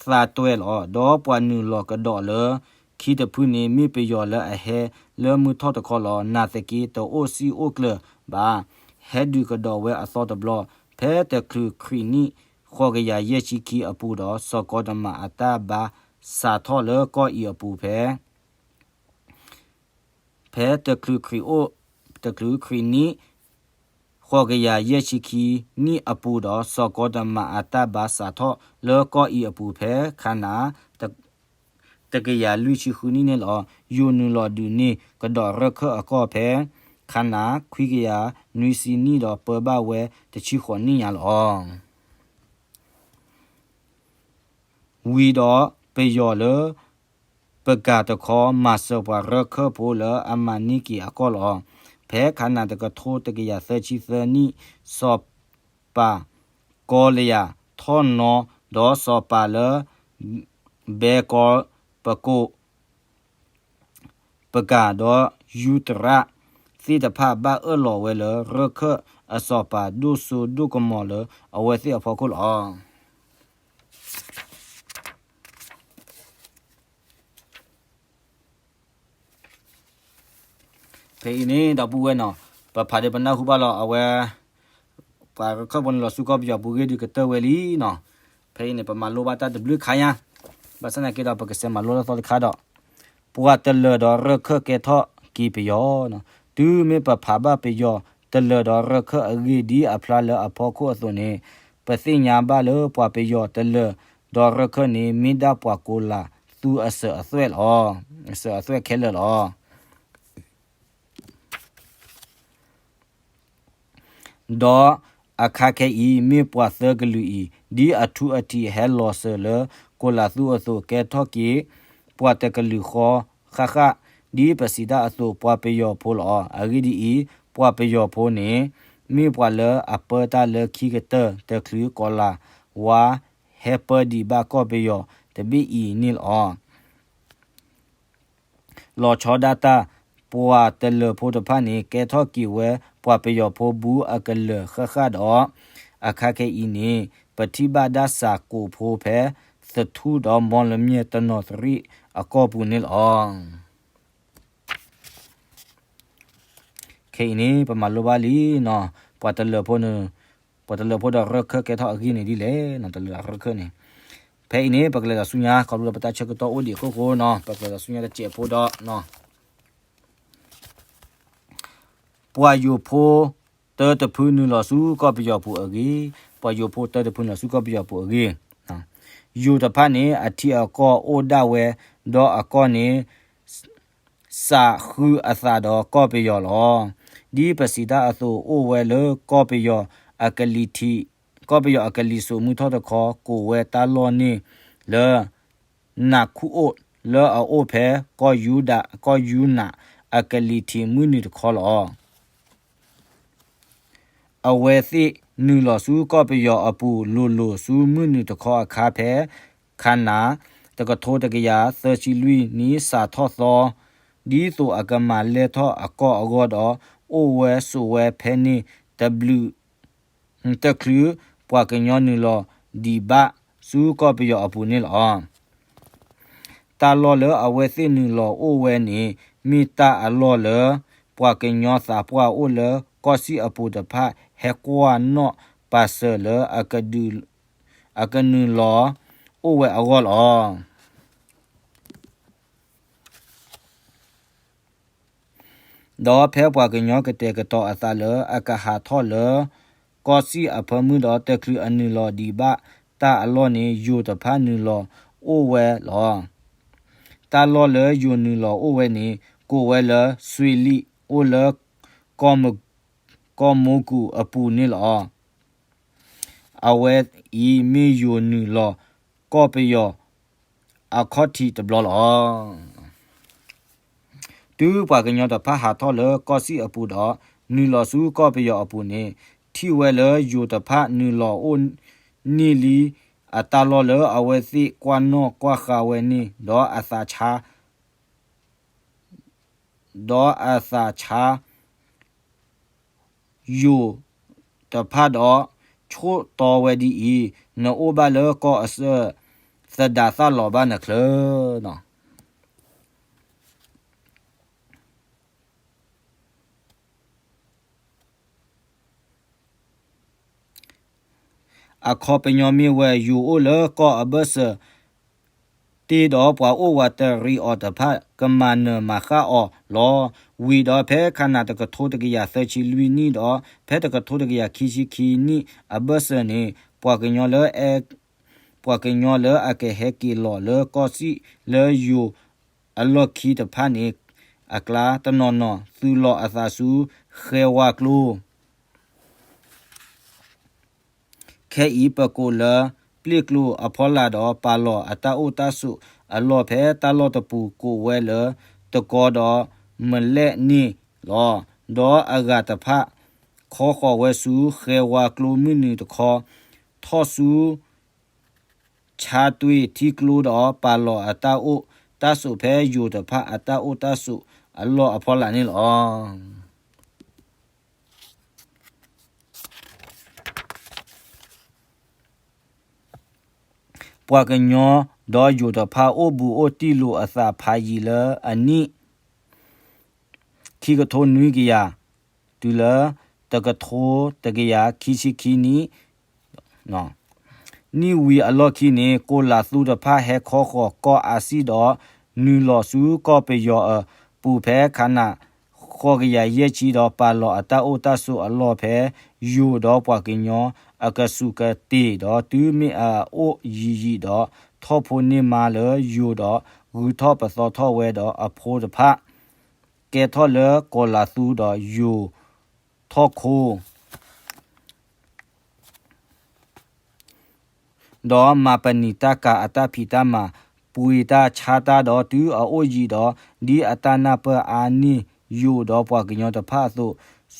သးတွဲလီၤ. ဒီးပှၤနုာ်လီၤကဒီးလၢခံတဖုန့ၣ် မ့ၢ်ပယီၤလၢအဟဲလၢမုၢ်ထီၣ်တခီလီၤ. နာ်သက့ တအိၣ်စံၣ်အိၣ်ကျၢၤဘၣ်. ဟဲဒုးကဒီးဝဲအသီတဘျီ ဖဲတချုးခရံာ်နံၣ် ဃိးကယၤယဲၢ်ဆံခံအပူၤဒီး စီၤကီတမးအတၢ်ဘါစးထီၣ်လၢကီၢ်အံၤအပူၤဖဲ ဖဲတချုးခရံာ်အိၣ် တချုးခရံာ်နံၣ် ဃိးကယၤယဲၢ်ဆံခံနံၣ်အပူၤဒီး စီၤကီတမးအတၢ်ဘါစးထီၣ်လၢကီၢ်အံၤအပူၤဖဲ ခးနး တကယၤလွံၢ်ဆံဃုနံၣ်န့ၣ်လီၤ. ယိၤနုာ်လီၤဒုးန့ၢ်ကဒီးရၢခၢၣ်အကီၢ်ဖဲ ခးနး ခွံကယၤနွံဆံနံၣ်ဒီးပၢဘၣ်ဝဲတဆံဃိးနံၣ်ညါလီၤ. ဝံၤဒီးပယီၤလၢ ပကၤတခီ မၤစၢၤပှၤရၢခၢၣ်ဖိလၢအမၤန့ၢ်က့ၤအကီၢ်လီၤ. ဖဲခးနး တကထိတကယၤသၢဆံသၢနံၣ် စီၤပၤကီလယၤထီၣ်နီၤ ဒီးစီၤပၤလၢ ဘဲကီ ပကိး ပကၤဒီးယူတရၣ် သ့ၣ်တဖၣ်ဘၣ်အၢၣ်လီၤဝဲလၢ ရၢခၢၣ်အစီၤပၤဒိၣ်စိဒိၣ်ကမီၤလၢအဝဲသ့ၣ်အဖီခိၣ်လီၤ. ဖဲအံၤန့ၣ် ဒီပုၢ်ဝဲၢ်နီၤ, ပဖးဒီးပနၢ်ဟူဘၣ်လီၤ အဝဲ ပှၤရၢခၢၣ်ဖိန့ၣ် လီၤဆူကီၢ်ပယီၤပူၤဂ့ၢ်ဒုးကတၢၢ်ဝဲလံနီၤ. ဖဲအံၤန့ၣ် ပမၤလိဘၣ်တၢ်တဘျုးခါညါ, ဘၣ်ဆၣ်သနာ်က့ဒီး ပကစဲးမၤလိလၢသီတခါဒီး ပှၤတလၢၤဒီးရၢခၢၣ်ကဲထီၣ်က့ၤပယီၤနီၤ. တုၤမ့ၢ်ပဖးဘၣ်ပယီၤတလၢၤဒီးရၢခၢၣ်အဂ့ၢ်ဒ်အဖျါလၢအဖီခိၣ်အသိးန့ၣ်, ပသ့ၣ်ညါဘၣ်လၢပှၤပယီၤတလၢၤဒီးရၢခၢၣ်န့ၣ် မ့ၢ်ဒၣ်ပှၤကိးလးသူအစၢၤအသွဲၣ်လီၤ. အစၢၤအသွဲၣ်ခဲလၢာ်လီၤ. ဒီးအခါခဲအံၤ မ့ၢ်ပှၤသၢကလုာ်အံၤ ဒ်အထူအထံးဟဲလီၤစၢၤလၢကိးလးသူအသိး ကဲထီၣ်က့ၤပှၤတကလုာ်ဃီဃၣ်ဃၣ်, ဒ်ပစံးတၢ်အသိး ပှၤပယီၤဖိလီၤ. အဂ့ၢ်ဒ်အံၤ, ပှၤပယီၤဖိန့ၣ် မ့ၢ်ပှၤလၢအပၢတၢ်လၢခံကတၢၢ် တချုးကီးလးဝါဟဲပၢဒံးဘၣ်ကီၢ်ပယီၤတဘ့ၣ်အံၤန့ၣ်လီၤ. လီၤဆီဒၣ်တၢ် ပှၤတလၢၤဖိတဖၣ်န့ၣ် ကဲထီၣ်က့ၤဝဲပှၤပယီၤဖိဘူးအကလၢၤဃၣ်ဃၣ်ဒီး အခါခဲအံၤန့ၣ် ပထံၣ်ဘၣ်ဒၣ်စးကိးဖိဖဲသထူၣ်ဒီးမီလမၠဲၣ်တနီၤသရံၣ်အကီၢ်ပူၤန့ၣ်လီၤ. ဖဲအံၤန့ၣ် ပမၤလိဘၣ်လံနီၤ, ပှၤတလၢၢ်ဖိန့ၣ်, ပှၤတလၢၢ်ဖိဒီးရၢၢ်ခၢၣ်ကဲထီၣ်အဂ့ၢ်န့ၣ်ဒ်လဲၣ်နီၤ, တလၢၢ်ရၢၢ်ခၢၣ်န့ၣ်. ဖဲအံၤန့ၣ် ပကလဲၤဒီးဆူညါ ခီဖျိလၢပတၢ်ဆၢကတီၢ်အိၣ်ဒံးအခိၣ်ဃိနီၤ, ပကလဲၤဒီးဆူညါတစဲးဖိဒီး ပှၤယိၤဖိတၢတဖုနုာ်လီၤဆူကီၢ်ပယီၤပူၤအဂ့ၢ်, ပှၤယိၤဖိတၢတဖုနုာ်လီၤဆူကီၢ်ပယီၤပူၤအဂ့ၢ်, ယိၤတဖၣ်န့ၣ် အထံအကီၢ်အိၣ်ဒၣ်ဝဲ, ဒီးအကီၢ်န့ၣ် စးဃုအသးဒီးကီၢ်ပယီၤလီၤ. ဒ်ပစံးတၢ်အသိး အိၣ်ဝဲလၢကီၢ်ပယီၤအကလံၤထံး, ကီၢ်ပယီၤအကလံၤစိးမုၢ်ထီၣ်တခီ ကိးဝဲတၢ်လီၢ်န့ၣ်လၢ နးခူၣ်အိၣ် လၢအအိၣ်ဖဲကီၢ်ယူဒၤ, ကီၢ်ယူနးအကလံၤထံးမုၢ်နုာ်တခီလီၤ. အဝဲသ့ၣ်နုာ်လီၤဆူကီၢ်ပယီၤအပူၤလိၤလိၤဆူမုၢ်နုာ်တခီအခါ ဖဲခါနၤ တကထိတကယၤသၢဆံလွံၢ်နံၣ်စးထီၣ်သီ, ဒ်သိးအကမၤလဲၢ်ထီၣ်အကီၢ်အဂီၢ်ဒီး အိၣ်ဝဲဆိးဝဲဖဲန့ၣ်တဘျုး တချုးပှၤကညီနုာ်လီၤဒံးဘၣ်ဆူကီၢ်ပယီၤအပူၤန့ၣ်လီၤ. တၢ်လီၢ်လၢအဝဲသ့ၣ်နုာ်လီၤအိၣ်ဝဲန့ၣ် မ့ၢ်တၢ်အလီၢ်လၢ ပှၤကညီသးပှၢ်အိၣ်လၢကီၢ်စံၣ်အပူၤတဖၣ် ဟဲကွၢ်နီၣ်ပာ်စၢၤလၢ အကနုာ်လီၤအိၣ်ဝဲအဂီၢ်လီၤ. ဒီးဖဲပှၤကညီကတဲာ်ကတီၤအသးလၢအကဟးထီၣ်လၢ ကီၢ်စံၣ်အဖၢမုၢ်ဒီး တချုးအနုာ်လီၤဒံးဘၣ်တၢ်အလီၢ်န့ၣ် ယိၤတဖၣ်နုာ်လီၤအိၣ်ဝဲလီၤ. တၢ်လီၢ်လၢယိၤနုာ်လီၤအိၣ်ဝဲန့ၣ် ကိးဝဲလၢ စွ့လံၣ် အိၣ်လၢ ကီၢ်မူကူးအပူၤန့ၣ်လီၤ. အဝဲအံၤမ့ၢ်ယိၤနုာ်လီၤကီၢ်ပယီၤအခီၣ်ထံးတဘျီလီၤ. တုၤပှၤကညီတဖၣ်ဟးထီၣ်လၢကီၢ်စံၣ်အပူၤဒီး နုာ်လီၤဆူကီၢ်ပယီၤအပူၤန့ၣ် ထံၣ်ဝဲလၢယိၤတဖၣ်နုာ်လီၤအိၣ်န့ၢ်လံအတၢ်လီၢ်လၢအဝဲသ့ၣ်ကွၢ်နီၣ်ကွၢ်ဃာ်ဝဲန့ၣ် ဒီးအသးဆါ ဒီးအသးဆါ ယိၤတဖၣ်ဒီး ဆိးတီဝဲဒ်အံၤ, နအိၣ်ဘၣ်လၢကီၢ်အဆၢ သဒါသၣ်လီၤဘၣ်နချၢနီၤ. အခီပညီမ့ၢ်ဝဲ ယိၤအိၣ်လၢကီၢ်အဘၢၣ်စၢၤ တ့ဒီးပှၤအိၣ်ဝးတရံးအီၤတဖၣ် ကမၤနၢၤမၤဃၣ်အီၤလီၤ. ဝံၤဒီးဖဲခါနၤတကထိတကယၤသၢဆံလွံၢ်နံၣ်ဒီး ဖဲတကထိတကယၤခံဆံခံနံၣ်အဘၢၣ်စၢၤန့ၣ် ပှၤကညီလၢ ပှၤကညီလၢအကဟဲက့ၤလီၤလၢကီၢ်စံၣ်လၢယိၤအလီၢ်ခံတဖၣ်န့ၣ် အကျါတနီၤနီၤ သုးလီၤအသးဆူဃဲဝါကျိ ခဲအံၤပကိးလၢပျ့ၣ်ကျိအဖီလာ်ဒီး ပာ်လီၤအတၢ်အိၣ်တၢ်ဆိးအလီၢ် ဖဲတၢ်လီၢ်တပူၤကိးဝဲလၢတကီဒီးမလဲၣ်န့ၣ်လီၤ. ဒီးအဂၤတဖၣ် ခီဃီၤဝဲဆူဃဲဝါကျိမုၢ်နုာ်တခီ, ထီၣ်ဆူ ဆါတွ့ထံကျိဒီး ပာ်လီၤအတၢ်အိၣ်တၢ်ဆိးဖဲယိၤတဖၣ်အတၢ်အိၣ်တၢ်ဆိးအလီၢ်အဖီလာ်န့ၣ်လီၤ. ပှၤကညီဒီးယိၤတဖၣ်အိၣ်ဘူးအိၣ်တံၢ်လိာ်အသးဖးယံာ်လၢအနံၣ် ခံကထိနွံကယၤ တုၤလၢတကထိတကယၤခံဆံခံနံၣ် နံၣ်ဝံၤအလီၢ်ခံန့ၣ် ကိးလးသူတဖၣ်ဟဲခီဃီၤကီၢ်အါစံၣ်ဒီး နုာ်လီၤဆူကီၢ်ပယီၤအပူၤဖဲခါနၤ ဃိးကယၤယဲၢ်ဆံဒီး ပာ်လီၤအတၢ်အိၣ်တၢ်ဆိးအလီၢ်ဖဲ ယိၤဒီးပှၤကညီအကစူးကတ့ၢ်ဒီး တုၤမ့ၢ်အအိၣ်ယံာ်ယံာ်ဒီး ထီၣ်ဖိန့ၢ်မါလၢယိၤဒီး ဂုၤထီၣ်ပသီထီၣ်ဝဲဒီးအဖိတဖၣ် ကဲထီၣ်လၢကိးလးသူဒီးယိၤထီၣ်ခိ ဒီးမၤပနံာ်တၢ်ကၤအတၢ်ဖံးတၢ်မၤ ပှ့ၤတၢ်ဆါတၢ်ဒီးတုၤအအိၣ်ယံာ်ဒီး ဒ်အတၢ်နၢ်ပၢၢ်အါန့ၢ်ယိာ်ဒီးပှၤကညီတဖၣ်အသိး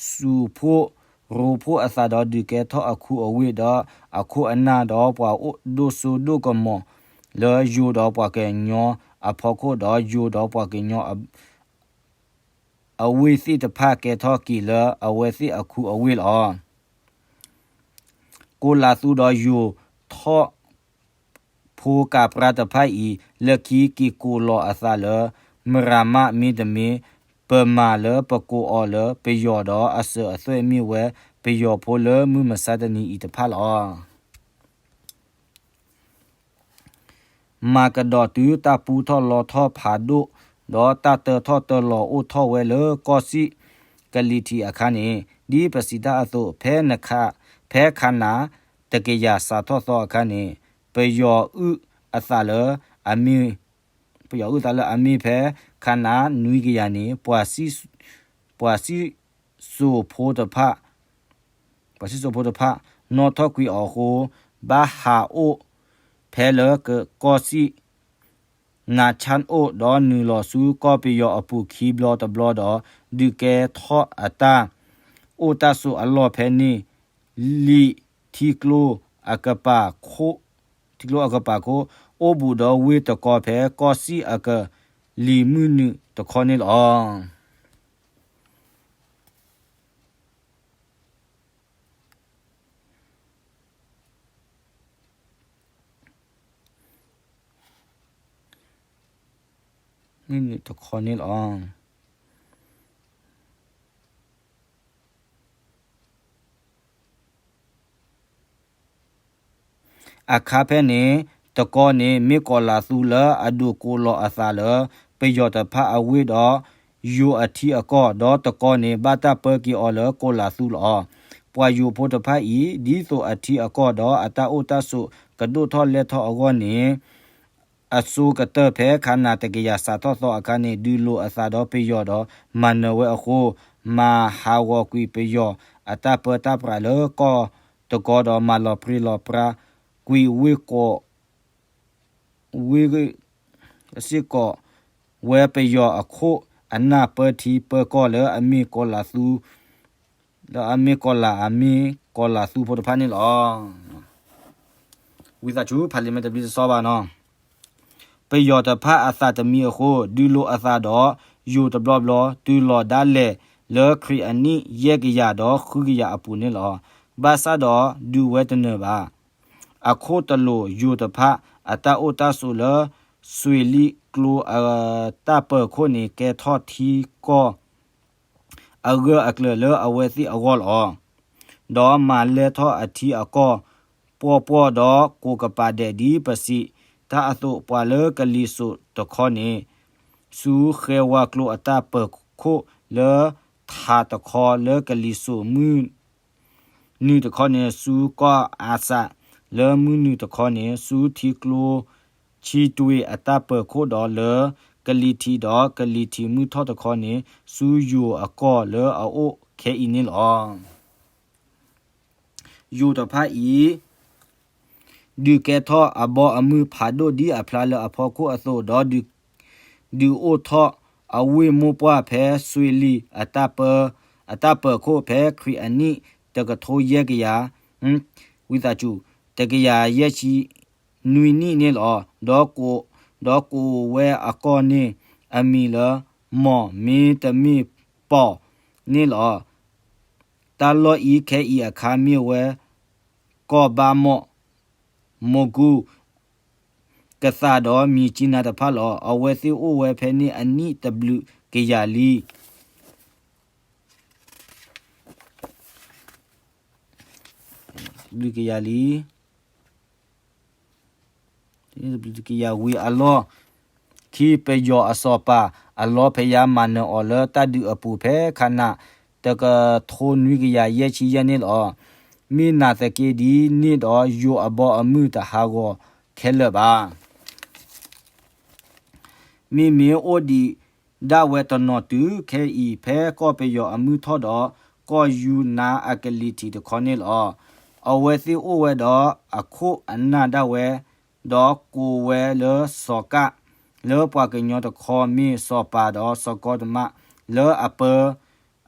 စူးဖှိၣ်ရိဖှိၣ်အသးဒီးဒုးကဲထီၣ်အခူအဝ့ၢ်ဒီး အခိၣ်အနၢ်ဒီးပှၤကညီအဖီခိၣ်ဒီးယိၤဒီးပှၤကညီအဖီခိၣ်ဒီးယိၤဒီးပှၤကညီအ အဝ့ၢ်သ့ၣ်တဖၣ်ကဲထီၣ်က့ၤလၢအဝဲသ့ၣ်အခူအဝ့ၢ်လီၤ. ကိးလးသူဒီးယိၤထီၣ်ဖိကးပြါတဖၣ်အံၤ လၢခံက့ၤကိးလီၤအသးလၢ မရၤမး မ့တမ့ၢ် ပမၤလၢပကိးအီၤလၢပယီၤဒီးအစၢၤအသွဲၣ်မ့ၢ်ဝဲပယီၤဖိလၢမုၢ်မဆါတနံၤအံၤတဖၣ်လီၤ. မၤကဒီးတုၤတၢ်ပူထီၣ်လီထီၣ်ဖးဒိၣ်, ဒီးတၢ်တၢထီၣ်တၢလီၤအိၣ်ထီၣ်ဝဲလၢကီၢ်စံၣ်ကလံၤထံးအခါန့ၣ်, ဒ်ပစံးတၢ်အသိး, ဖဲနခး, ဖဲခါနၤတကယၤစးထီၣ်သီအခါန့ၣ်, ပယီၤအုၣ်အသးလၢအမ့ၢ် ပယီၤအုၣ်သးလၢအမ့ၢ်ဖဲခါနၤနွံကယၤန့ၣ်, ပှၤစံၣ်စိၤဖိတဖၣ်, ပှၤစံၣ်စိၤဖိတဖၣ် နီၣ်ထီၣ်ကွံာ်အီၤအဃိ, ဘၣ်ဟးအိၣ်ဖဲလၢကီၢ်စံၣ် နၤဆၣ်အိၣ်, ဒီးနုာ်လီၤဆူကီၢ်ပယီၤအပူၤခံဘျီတဘျီဒီး, ဒုးကဲထီၣ်အတၢ်အိၣ်တၢ်ဆိးအလီၢ်ဖဲန့ၣ် လံာ်ထံကျိအကပၤခိၣ်, ထံကျိအကပၤခိၣ် အိၣ်ဘူးဒီးဝ့ၢ်တကီဖဲကီၢ်စံၣ်အကလံၤမုၢ်နုာ်တခီန့ၣ်လီၤ. မုၢ်နုာ်တခီန့ၣ်လီၤ. အခါဖဲန့ၣ် တကီန့ၣ် မ့ၢ်ကီၤလၤသူလၢအဒိးကိးလီၤအသးလၢ ပယီၤတဖၣ်အဝ့ၢ်ဒီး ယိၤအထံအကီၢ်, ဒီးတကီန့ၣ် ဘၣ်တၢ်ပၢက့ၤအီၤလၢကီၤလၤသူလီၤ. ပှၤယိၤဖိတဖၣ်အံၤ ဒ်သိးအထံအကီၢ်ဒီးအတၢ်အိၣ်တၢ်ဆိးကဒိၣ်ထီၣ်လဲၢ်ထီၣ်အဂီၢ်န့ၣ် အစိကတၢၢ်ဖဲခါနၤတကယၤစးထီၣ်သီအခါန့ၣ် ဒုးလိာ်အသးဒီးပယီၤဒီးမၤနၢၤဝဲအဃိ, မၤဟးဂီၤကွံာ်ပယီၤအတၢ်ပၢတၢ်ပြးလၢကီၢ်တကီဒီးမၤလီၤပြံလီၤပြါကွံာ်ဝ့ၢ်ကိး ဝ့ၢ် စ့ၢ်ကီးဝဲပယီၤအခိၣ်အနၢ်ပၢထံပၢကီၢ်လၢအမ့ၢ်ကီၤလၤသူ လၢအမ့ၢ်ကီၤလၤ အမ့ၢ်ကီၤလၤသူဖိတဖၣ်န့ၣ်လီၤ. ဝံသးစူၤ ဖးလံာ်မ့ၢ်တဘျီတစီဘၣ်နီၤ, ပယီၤတဖၣ်အသးတမံအဃိ ဒုးလိာ်အသးဒီးယိၤတဘျီဘျီ တုၤလီၤဒၣ်လဲာ်လၢခရံာ်အနံၣ်ယဲၢ်ကယၤဒီးဃုကယၤအပူၤန့ၣ်လီၤ. ဘၣ်ဆၣ်ဒီးဒုးဝဲတနၢၤဘၣ်. အခိၣ်တလိာ်ယိၤတဖၣ် အတၢ်အိၣ်တၢ်ဆိးလၢ စွ့ၤလံၣ်ကျိအတၢ်ပၢၤခိၣ်န့ၣ် ကဲထီၣ်ထံကီၢ် အဂၢၢ်အကျၢၤလၢအဝဲသ့ၣ်အဂီၢ်လီၤ. ဒီးမၤလဲၢ်ထီၣ်အထံအကီၢ် ပှီၢ်ပှီၢ်ဒီးကိးကပၤဒဲး ဒ်ပစံးတၢ်အသိး, ပှၤလၢကလံၤစိးတခီန့ၣ် ဆူဃဲဝါကျိအတၢ်ပၢၤခိၣ်လၢထးတခီ လၢကလံၤစိးမုၢ် နုာ်တခီန့ၣ် ဆူကီၢ်အးစး, လၢမုၢ်နုာ်တခီန့ၣ် ဆူထံကျိဆံတွ့အတၢ်ပၢၤခိၣ်ဒီး လၢကလံၤထံးဒီးကလံၤထံးမုၢ်ထီၣ်တခီန့ၣ် ဆူယိၤအကီၢ်လၢအအိၣ်ခဲအံၤန့ၣ်လီၤ. ယိၤတဖၣ်အံၤ ဒုးကဲထီၣ်အဘီအမုၢ်ဖးဒိၣ်ဒ်အဖျါလၢအဖီခိၣ်အသိး, ဒီးဒုးအိၣ်ထီၣ်အဝ့ၢ်မိၢ်ပှၢ်ဖဲစွ့ၤလံၣ်အတၢ်ပၢၤခိၣ် ဖဲခရံာ်အနံၣ်တကထိယဲၢ်ကယၤ, ဝံသးစူၤ, တကယၤယဲၢ်ဆံနွံနံၣ်န့ၣ်လီၤ. ဒီးကိးဝဲအကီၢ်န့ၣ်အမံၤလၢ မီၢ်မ့တမ့ၢ်ပီၢ်န့ၣ်လီၤ. တၢ်လီၢ်အံၤခဲအံၤအခါမ့ၢ်ဝဲ ကီၢ်ဘါမီၣ် မိၢ်ကူၣ် ကသးဒီးမၠံးကၠံနါတဖၣ်လီၤ. အဝဲသ့ၣ်အိၣ်ဝဲဖဲန့ၣ်အနံၣ်တဘျုးကယၤလံ. တဘျုးကယၤလံ. တဘျုးကယၤဝံၤအလီၢ်ခံ ပယီၤအစီၤပၤ အလီဖဲယါမၤနၢၤအီၤလၢတၢ်ဒုးအပူၤ ဖဲခါနၤ တကထိနွံကယၤယဲၢ်ဆံယဲၢ်န့ၣ်လီၤ. မ့ၢ်နာ်သက့ဒ်န့ၣ်ဒီး ယိၤအဘီအမုၢ်တဟးဂီၤခဲလၢာ်ဘၣ်. မ့မ့ၢ်အိၣ်ဒံးဒၣ်ဝဲတနီၤတုၤခဲအံၤ ဖဲကီၢ်ပယီၤအမုၢ်ထီၣ်ဒီး ကီၢ်ယူနါအကလံၤထံးတခီန့ၣ်လီၤ. အဝဲသ့ၣ်အိၣ်ဝဲဒီးအခိၣ်အနၢ်ဒၣ်ဝဲ, ဒီးကိးဝဲလၢစီၤကၣ်, လၢပှၤကညီတခီမ့ၢ်စီၤပၤဒီးစီၤကီတမး လၢအပၢ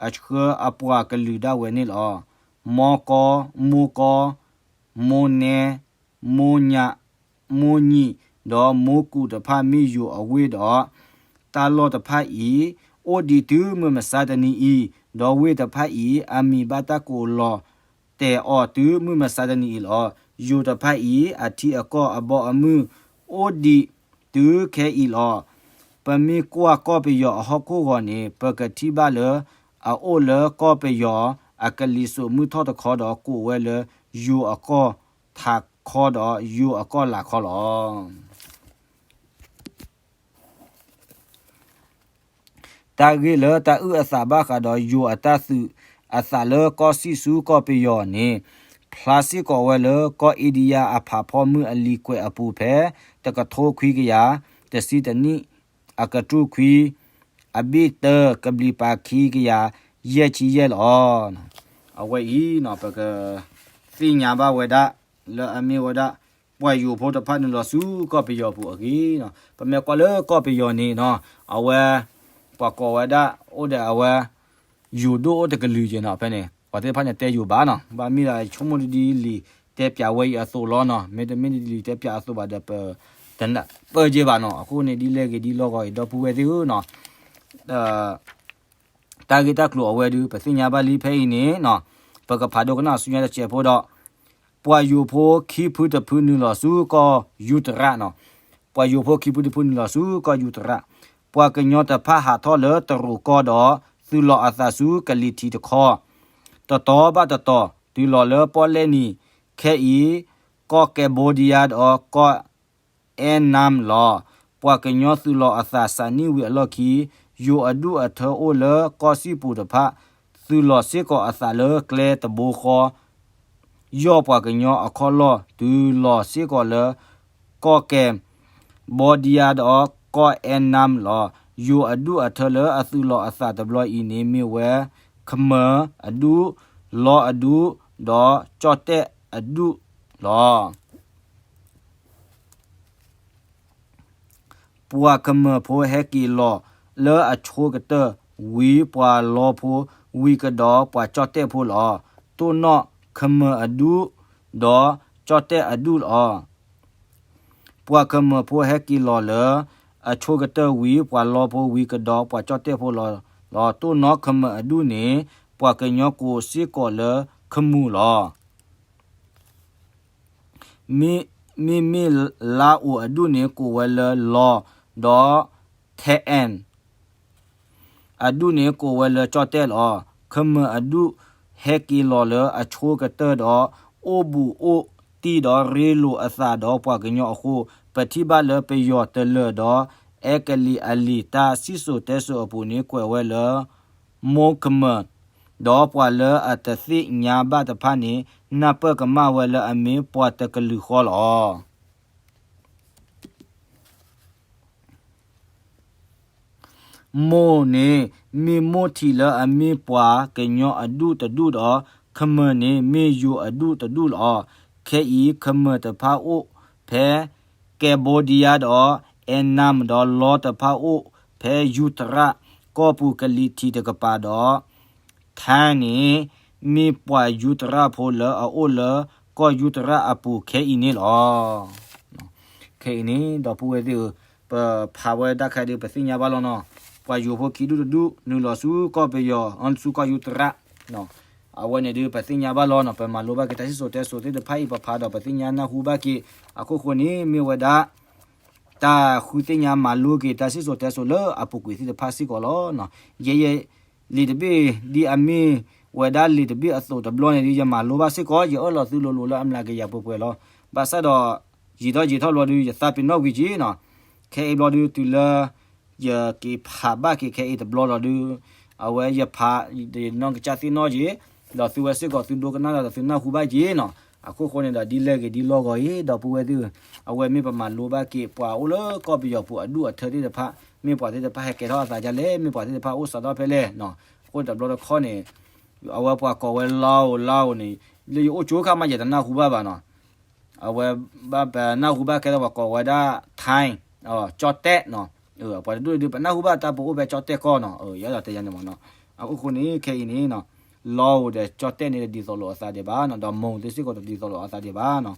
အဆှၢအပှၤကလုာ်ဒၣ်ဝဲန့ၣ်လီၤ. မီကီ, မိၢ်ကီ, မိၢ်နဲ, မိၢ်ညၣ်, မိၢ်ညံၣ်, ဒီးမိၢ်ကူးတဖၣ်မ့ၢ်ယိၤအဝ့ၢ်ဒီး တၢ်လီၢ်တဖၣ်အံၤ အိၣ်ဒံးတုၤမုၢ်မဆါတနံၤအံၤ, ဒီးဝ့ၢ်တဖၣ်အံၤ အမံၤဘၣ်တၢ်ကိးလီၤတဲာ်အီၤတုၤမုၢ်မဆါတနံၤအံၤလီၤ. ယိၤတဖၣ်အံၤ အထံအကီၢ်အဘီအမုၢ် အိၣ်ဒံးတုၤခဲအံၤလီၤ. ပမ့ၢ်ကွၢ်ကီၢ်ပယီၤအဟီၣ်ခိၣ်ဂီၤန့ၣ် ပကထံၣ်ဘၣ်လၢ အအိၣ်လၢကီၢ်ပယီၤအကလံၤစိးမုၢ်ထီၣ်တခီဒီး ကိးဝဲလၢယိၤအကီၢ်ထးခီဒီးယိၤအကီၢ်လာ်ခီလီၤ. တၢ်ဂ့ၢ်လၢတၢ်အုၣ်အသးဘၣ်ဃးဒီးယိၤအတၢ်သုးအသးလၢကီၢ်စံၣ်ဆူကီၢ်ပယီၤန့ၣ် ဖျါစ့ၢ်ကီးဝဲလၢကီၢ်အ့ဒံယါအဖးဖီမုၢ်အလံာ်ကွဲးအပူၤဖဲ တကထိခွံကယၤ တဆံတနံၣ် အကတြူၢ်ခွံ အဘ့ၣ်တၢ ကဘျံးပၤခံကယၤ ယဲၢ်ဆံယဲၢ်လီၤ. အဝဲအံၤ ပကသ့ၣ်ညါဘၣ်ဝဲဒၣ် လၢအမ့ၢ်ဝဲဒၣ် ပှၤယိၤဖိတဖၣ်နုာ်လီၤဆူကီၢ်ပယီၤပူၤအဂ့ၢ်, ပမ့ၢ်ကွၢ်လၢကီၢ်ပယီၤန့ၣ်နီၤ အဝဲ ပှၤကိးဝဲဒၣ်အိၣ်ဒီးအဝဲ ယိၤဒိၣ်အိၣ်တကလုာ်က့နီၤ ဖဲန့ၣ် ပှၤသ့ၣ်တဖၣ်န့ၣ်တဲယိၤဘၣ်နီၤ ဘၣ်မ့ၢ်ဒၣ်ဆိကမိၣ်ဒ်လံာ်တဲပၠးဝဲအံၤအသိးလီၤနီၤ မ့တမ့ၢ်ဒ်လံာ်တဲပၠးအသိးဘၣ်ဒီး ပတနၢ်ပၢၢ်က့ဘၣ်နီၤ အဃိန့ၣ် ဒ်လဲၣ်ဂ့ၤဒ်လီၢ်ဂီၤအံၤ ဒီပုၢ်ဝဲၢ်သ့ၣ်ဧၢနီၤ တၢ်ဂ့ၢ်တၢ်ကျိၤအဝဲဒုး ပသ့ၣ်ညါဘၣ်လံဖဲအံၤန့ၣ်နီၤ ပကဖးဒိကနၣ်ဆူညါတစဲးဖိဒီး ပှၤယိၤဖိခံဖုတဖုနုာ်လီၤဆူကီၢ်ယူတရးနီၤ, ပှၤယိၤဖိခံဖုတဖုနုာ်လီၤဆူကီၢ်ယူတရး, ပှၤကညီတဖၣ်ဟးထီၣ်လၢတရူးကီၢ်ဒီး သုးလီၤအသးဆူကလံၤထံးတခီ, တတီၤဘၣ်တတီၤ တုၤလီၤလၢပီၣ်လဲၣ်နံၤ ခဲအံၤ ကီၢ်ကဲဘိဒံယါဒီးကီၢ် အဲၣ်နၢမ်လီၤ. ပှၤကညီသုးလီၤအသးစးနံၣ်ဝံၤအလီၢ်ခံ ယိၤအဒူၣ်အထၢအိၣ်လၢကီၢ်စံၣ်ပူၤတဖၣ် သုးလီၤစ့ၢ်ကီးအသးလၢကျဲတဘိဃီ ယီၢ်ပှၤကညီအခီၣ်လီၢ် တုၤလီၤစ့ၢ်ကီးလၢ ကီၢ်ကဲဘိဒံယါဒီးကီၢ်အဲၣ်နၢမ်လီၤ. ယိၤအဒူၣ်အထၢလၢအသုးလီၤအသးတဘျီအံၤန့ၣ်မ့ၢ်ဝဲ ခမၢၢ်အဒူၣ်, လီအဒူၣ်, ဒီးကၠီၣ်တဲၣ်အဒူၣ်လီၤ. ပှၤခမၢၢ်ဖိဟဲက့ၤလီၤလၢအဆိကတၢၢ် ဝံၤပှၤလီဖိ ဝံၤကဒီးပှၤကၠီၣ်တဲၣ်ဖိလီၤ. တိၢ်နီၣ်ခမၢၢ်အဒူၣ် ဒီးကၠီၣ်တဲၣ်အဒူၣ်လီၤ. ပှၤခမၢၢ်ဖိဟဲက့ၤလီၤလၢအဆိကတၢၢ်ဝံၤ ပှၤလီဖိဝံၤကဒီးပှၤကၠီၣ်တဲၣ်ဖိလီၤ. တိၢ်နီၣ်ခမၢၢ်အဒူၣ်န့ၣ် ပှၤကညီကိးစ့ၢ်ကီးလၢခမူၣ်လီၤ. မ့မ့ၢ်လါအိၣ်အဒူၣ်န့ၣ် ကိးဝဲလၢလီၤ ဒီး ထဲအဲၣ် အဒူၣ်န့ၣ် ကိးဝဲလၢကၠီၣ်တဲၣ်လီၤ. ခမၢၢ်အဒူၣ်ဟဲက့ၤလီၤလၢအဆိကတၢၢ်ဒီး အိၣ်ဘူးအိၣ်တံၢ်ဒီးရ့လိာ်အသးဒီးပှၤကညီအဃိ ပထံၣ်ဘၣ်လၢပယီၤတလၢၢ်ဒီး အဲကလံးအလံာ်တၢ်စံၣ်စိၤတဲစိၤအပူၤန့ၣ် ကွဲးဝဲလၢ မိၢ်ခမၢၢ် ဒီးပှၤလၢအတသ့ၣ်ညါဘၣ်တဖၣ်န့ၣ် နၢ်ပၢၢ်ကမၣ်ဝဲလၢအမ့ၢ်ပှၤတကလုာ်ဃီလီၤ. မိၢ်န့ၣ် မ့ၢ်မိၢ်ထံးလၢအမ့ၢ်ပှၤကညီအဒူၣ်တဒူၣ်ဒီး ခမၢၢ်န့ၣ် မ့ၢ်ယိၤအဒူၣ်တဒူၣ်လီၤ. ခဲအံၤ ခမၢၢ်တဖၣ်အိၣ်ဖဲ ကဲဘိဒံယါဒီး အဲၣ်နၢမ် ဒီးလီတဖၣ်အိၣ်ဖဲယူတရး ကီၢ်ပူၤကလံၤထံးတကပၤဒီး ထဲန့ၣ် မ့ၢ်ပှၤယူတရးဖိလၢအအိၣ်လၢကီၢ်ယူတရးအပူၤခဲအံၤန့ၣ်လီၤ. ခဲအံၤန့ၣ် ဒီပုၢ်ဝဲၢ်သ့ၣ်ဧၢ, ပဖးဝဲဒၣ်ခဲအံၤဒီး ပသ့ၣ်ညါဘၣ်လီၤနီၤ, ပှၤယိၤဖိခံဒူၣ်တဒူၣ် နုာ်လီၤဆူကီၢ်ပယီၤ ဆူကီၢ်ယူတရး အဝဲန့ၣ်ဒုး ပသ့ၣ်ညါဘၣ်လီၤနီၤ, ပမၤလိဘၣ်က့ၤတၢ်စံၣ်စိၤတဲစိၤသ့ၣ်တဖၣ်အံၤ ပဖးဒီးပသ့ၣ်ညါနၢ်ဟူဘၣ်က့ၤ, အခိၣ်ဃိန့ၣ် မ့ၢ်ဝဲဒၣ် တၢ်ဃုသ့ၣ်ညါမၤလိက့ၤတၢ်စံၣ်စိၤတဲစိၤလၢအပူၤကွံာ်သ့ၣ်တဖၣ်စ့ၢ်ကီးလီၤ. ယဲယဲ လံာ်တဘ့ၣ်ဒ်အမ့ၢ်ဝဲဒၣ်လံာ်တဘ့ၣ်အသိးတဘျီန့ၣ်ဒုး ယမၤလိဘၣ်စ့ၢ်ကီး, ယအၢၣ်လီၤသုလိၤလိၤလၢအမျးကယၤပှဲၤပှဲၤလီၤ. ဘၣ်ဆၣ်ဒီး ယံာ်ထီၣ်ယံာ်ထီၣ်ဘျီဒုး ယသးပ့ၤနီၣ်ဝံၤက့ၤနီၤ, ခဲအံၤဘျီဒုး တုၤလၢ ယက့ၤဖးဘၣ်က့ၤခဲအံၤတဘျီလီၤဒုး အဝဲယဖး ယနီၢ်ကစၢ်သ့ၣ်နီၣ်က့ၤ, ဒီးသုဝဲစ့ၢ်ကီးသုဒိကနၣ်ဒီးသုနၢ်ဟူဘၣ်က့ၤနီၤ. အခိၣ်ဃိန့ၣ်ဒီး ဒ်လဲၣ်ဂ့ၤဒ်လီၢ်ဂီၤအံၤ ဒီပုၢ်ဝဲၢ်သ့ၣ်ဧၢ, အဝဲမ့ၢ်ပမၤလိဘၣ်က့ၤ ပှၤအိၣ်လၢကီၢ်ပယီၤပူၤအဒူၣ်အထၢသ့ၣ်တဖၣ်, မ့ၢ်ပှၤသ့ၣ်တဖၣ်ဟဲကဲထီၣ်အသးဒ်လဲၣ်, မ့ၢ်ပှၤသ့ၣ်တဖၣ်အိၣ်စးထီၣ်ဖဲလဲၣ်နီၤ. အဃိန့ၣ်တဘျီတခီၣ်န့ၣ် အဝဲပှၤကိးဝဲလါအိၣ်လါအိၣ်န့ၣ် လၢယအိၣ်ကၠိခါမး ယတနၢ်ဟူဘၣ်ဘၣ်နီၤ. အဝဲဘၣ်ပနၢ်ဟူဘၣ်ခဲလၢာ်ပှၤကိးဝဲဒၣ် ထဲ ကၠီၣ်တဲၣ်နီၤ. ပှၤတဒူၣ်ဒုး ပနၢ်ဟူဘၣ်တၢ်ပအိၣ်ဖဲကၠီၣ်တဲၣ်ကီၢ်နီၤ, ယအဲၣ်ဒိးတဲယၤန့ၣ်မးနီၤ. အခိၣ်ဃိန့ၣ် ခဲအံၤန့ၣ်နီၤ, လါအိၣ်ဒီးကၠီၣ်တဲၣ်န့ၣ် တဒ်သိးလိာ်အသးဒံးဘၣ်နီၤ, ဒီးမိၢ်သ့ၣ်စ့ၢ်ကီးတဒ်သိးလိာ်အသးဒံးဘၣ်နီၤ.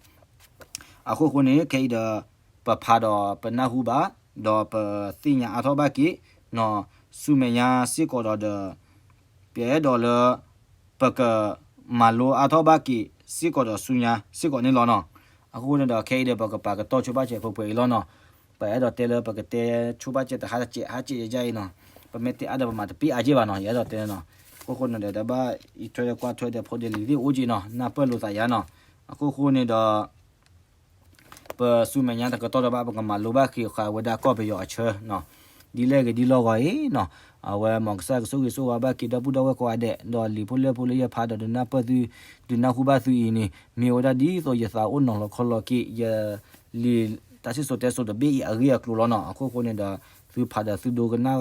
အခိၣ်ဃိန့ၣ် ခဲအံၤဒီး ပဖးဒီးပနၢ်ဟူဘၣ်, ဒီးပသ့ၣ်ညါအါထီၣ်ဘၣ်က့ၤနီၤ, ဆူမဲာ်ညါစ့ၢ်ကီးဒီးဒီး ပအဲၣ်ဒိးလၢ ပကမၤလိအါထီၣ်ဘၣ်က့ၤစ့ၢ်ကီးဒီးဆူညါစ့ၢ်ကီးန့ၣ်လီၤနီၤ. အဃိန့ၣ်ဒီး ခဲအံၤဒီး ပကပာ်ကတီၢ်ဆိဘၣ်စဲးပှဲၤပှဲၤအံၤလီၤနီၤ. ပအဲၣ်ဒိးတဲလၢပကတဲဆိဘၣ်စဲးတဟါစဲး ဟါစဲးယဲအံၤနီၤ, ပမ့ၢ်တဲအါဒီးပမၤတပ့ၢ်အါက့ဘၣ်နီၤ, ယအဲၣ်ဒိးတဲနီၤ. အခိၣ်ဃိန့ၣ်ဒီး တဘၣ်အံးထွဲဒီးကွၢ်ထွဲဒီးဖိဒဲးလံၤသ့ၣ်အိၣ်က့နီၤ, နၢ်ပၢၢ်လိာ်သးယါနီၤ. အခိၣ်ဃိန့ၣ်ဒီး ပဆူမဲာ်ညါတကတီၢ်ဒီးဘၣ် ပကမၤလိဘၣ်ဃ့ၢ်ဃာ်ဝဲဒၣ်ကီၢ်ပယီၤအဆၢနီၤ, ဒ်လဲၣ်ဂ့ၤဒ်လီၢ်ဂီၤအံၤနီၤ, အဝဲမ်ကစၢ်ကဆိၣ်ဂ့ၤဆိၣ်ဝါဘၣ်က့ၤဒီပုၢ်ဒီဝဲၢ်ကိးဂၤဒဲး, ဒီးလံာ်ဖိလဲၢ်ဖိလၢယဖးဒီးဒုးနၢ်ပၢၢ်သု, ဒုးနၢ်ဟူဘၣ်သုအံၤန့ၣ် မ့ၢ်ဝဲဒၣ်ဒ်သိးယသးအိၣ်နီၤလီၤခီလီၤက့ၤ ယလံာ်တၢ်စံၣ်စိၤတဲစိၤတဘ့ၣ်အံၤအဂ့ၢ်အကျိၤလီၤနီၤ. အခိၣ်ဃိန့ၣ်ဒီး သုဖးဒီးသုဒိကနၣ်,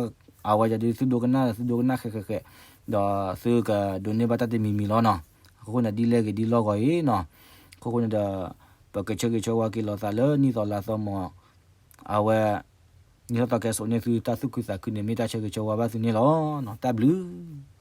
အဝဲယၤဒုးသုဒိကနၣ်ဒီးသုဒိကနၣ်ဃဲးဃဲးဃဲး, ဒီးသုကဒိးန့ၢ်ဘၣ်တၢ်တမံၤမံၤလီၤနီၤ. အခိၣ်ဃိန့ၣ် ဒ်လဲၣ်ဂ့ၤဒ်လီၢ်ဂီၤအံၤနီၤ. အခိၣ်ဃိန့ၣ်ဒီး ပကဆၢဂ့ၤဆၢဝါက့ၤလိာ်သးလၢနံၣ်သီလါသီမး, အဝဲ နံၣ်ထီၣ်သီကဲစိာ်န့ၢ်သုတၢ်သူၣ်ခုသးခုန့ၣ် မ့ၢ်တၢ်ဆၢဂ့ၤဆၢဝါဘၣ်သုန့ၣ်လီၤ. တၢ်ဘျုး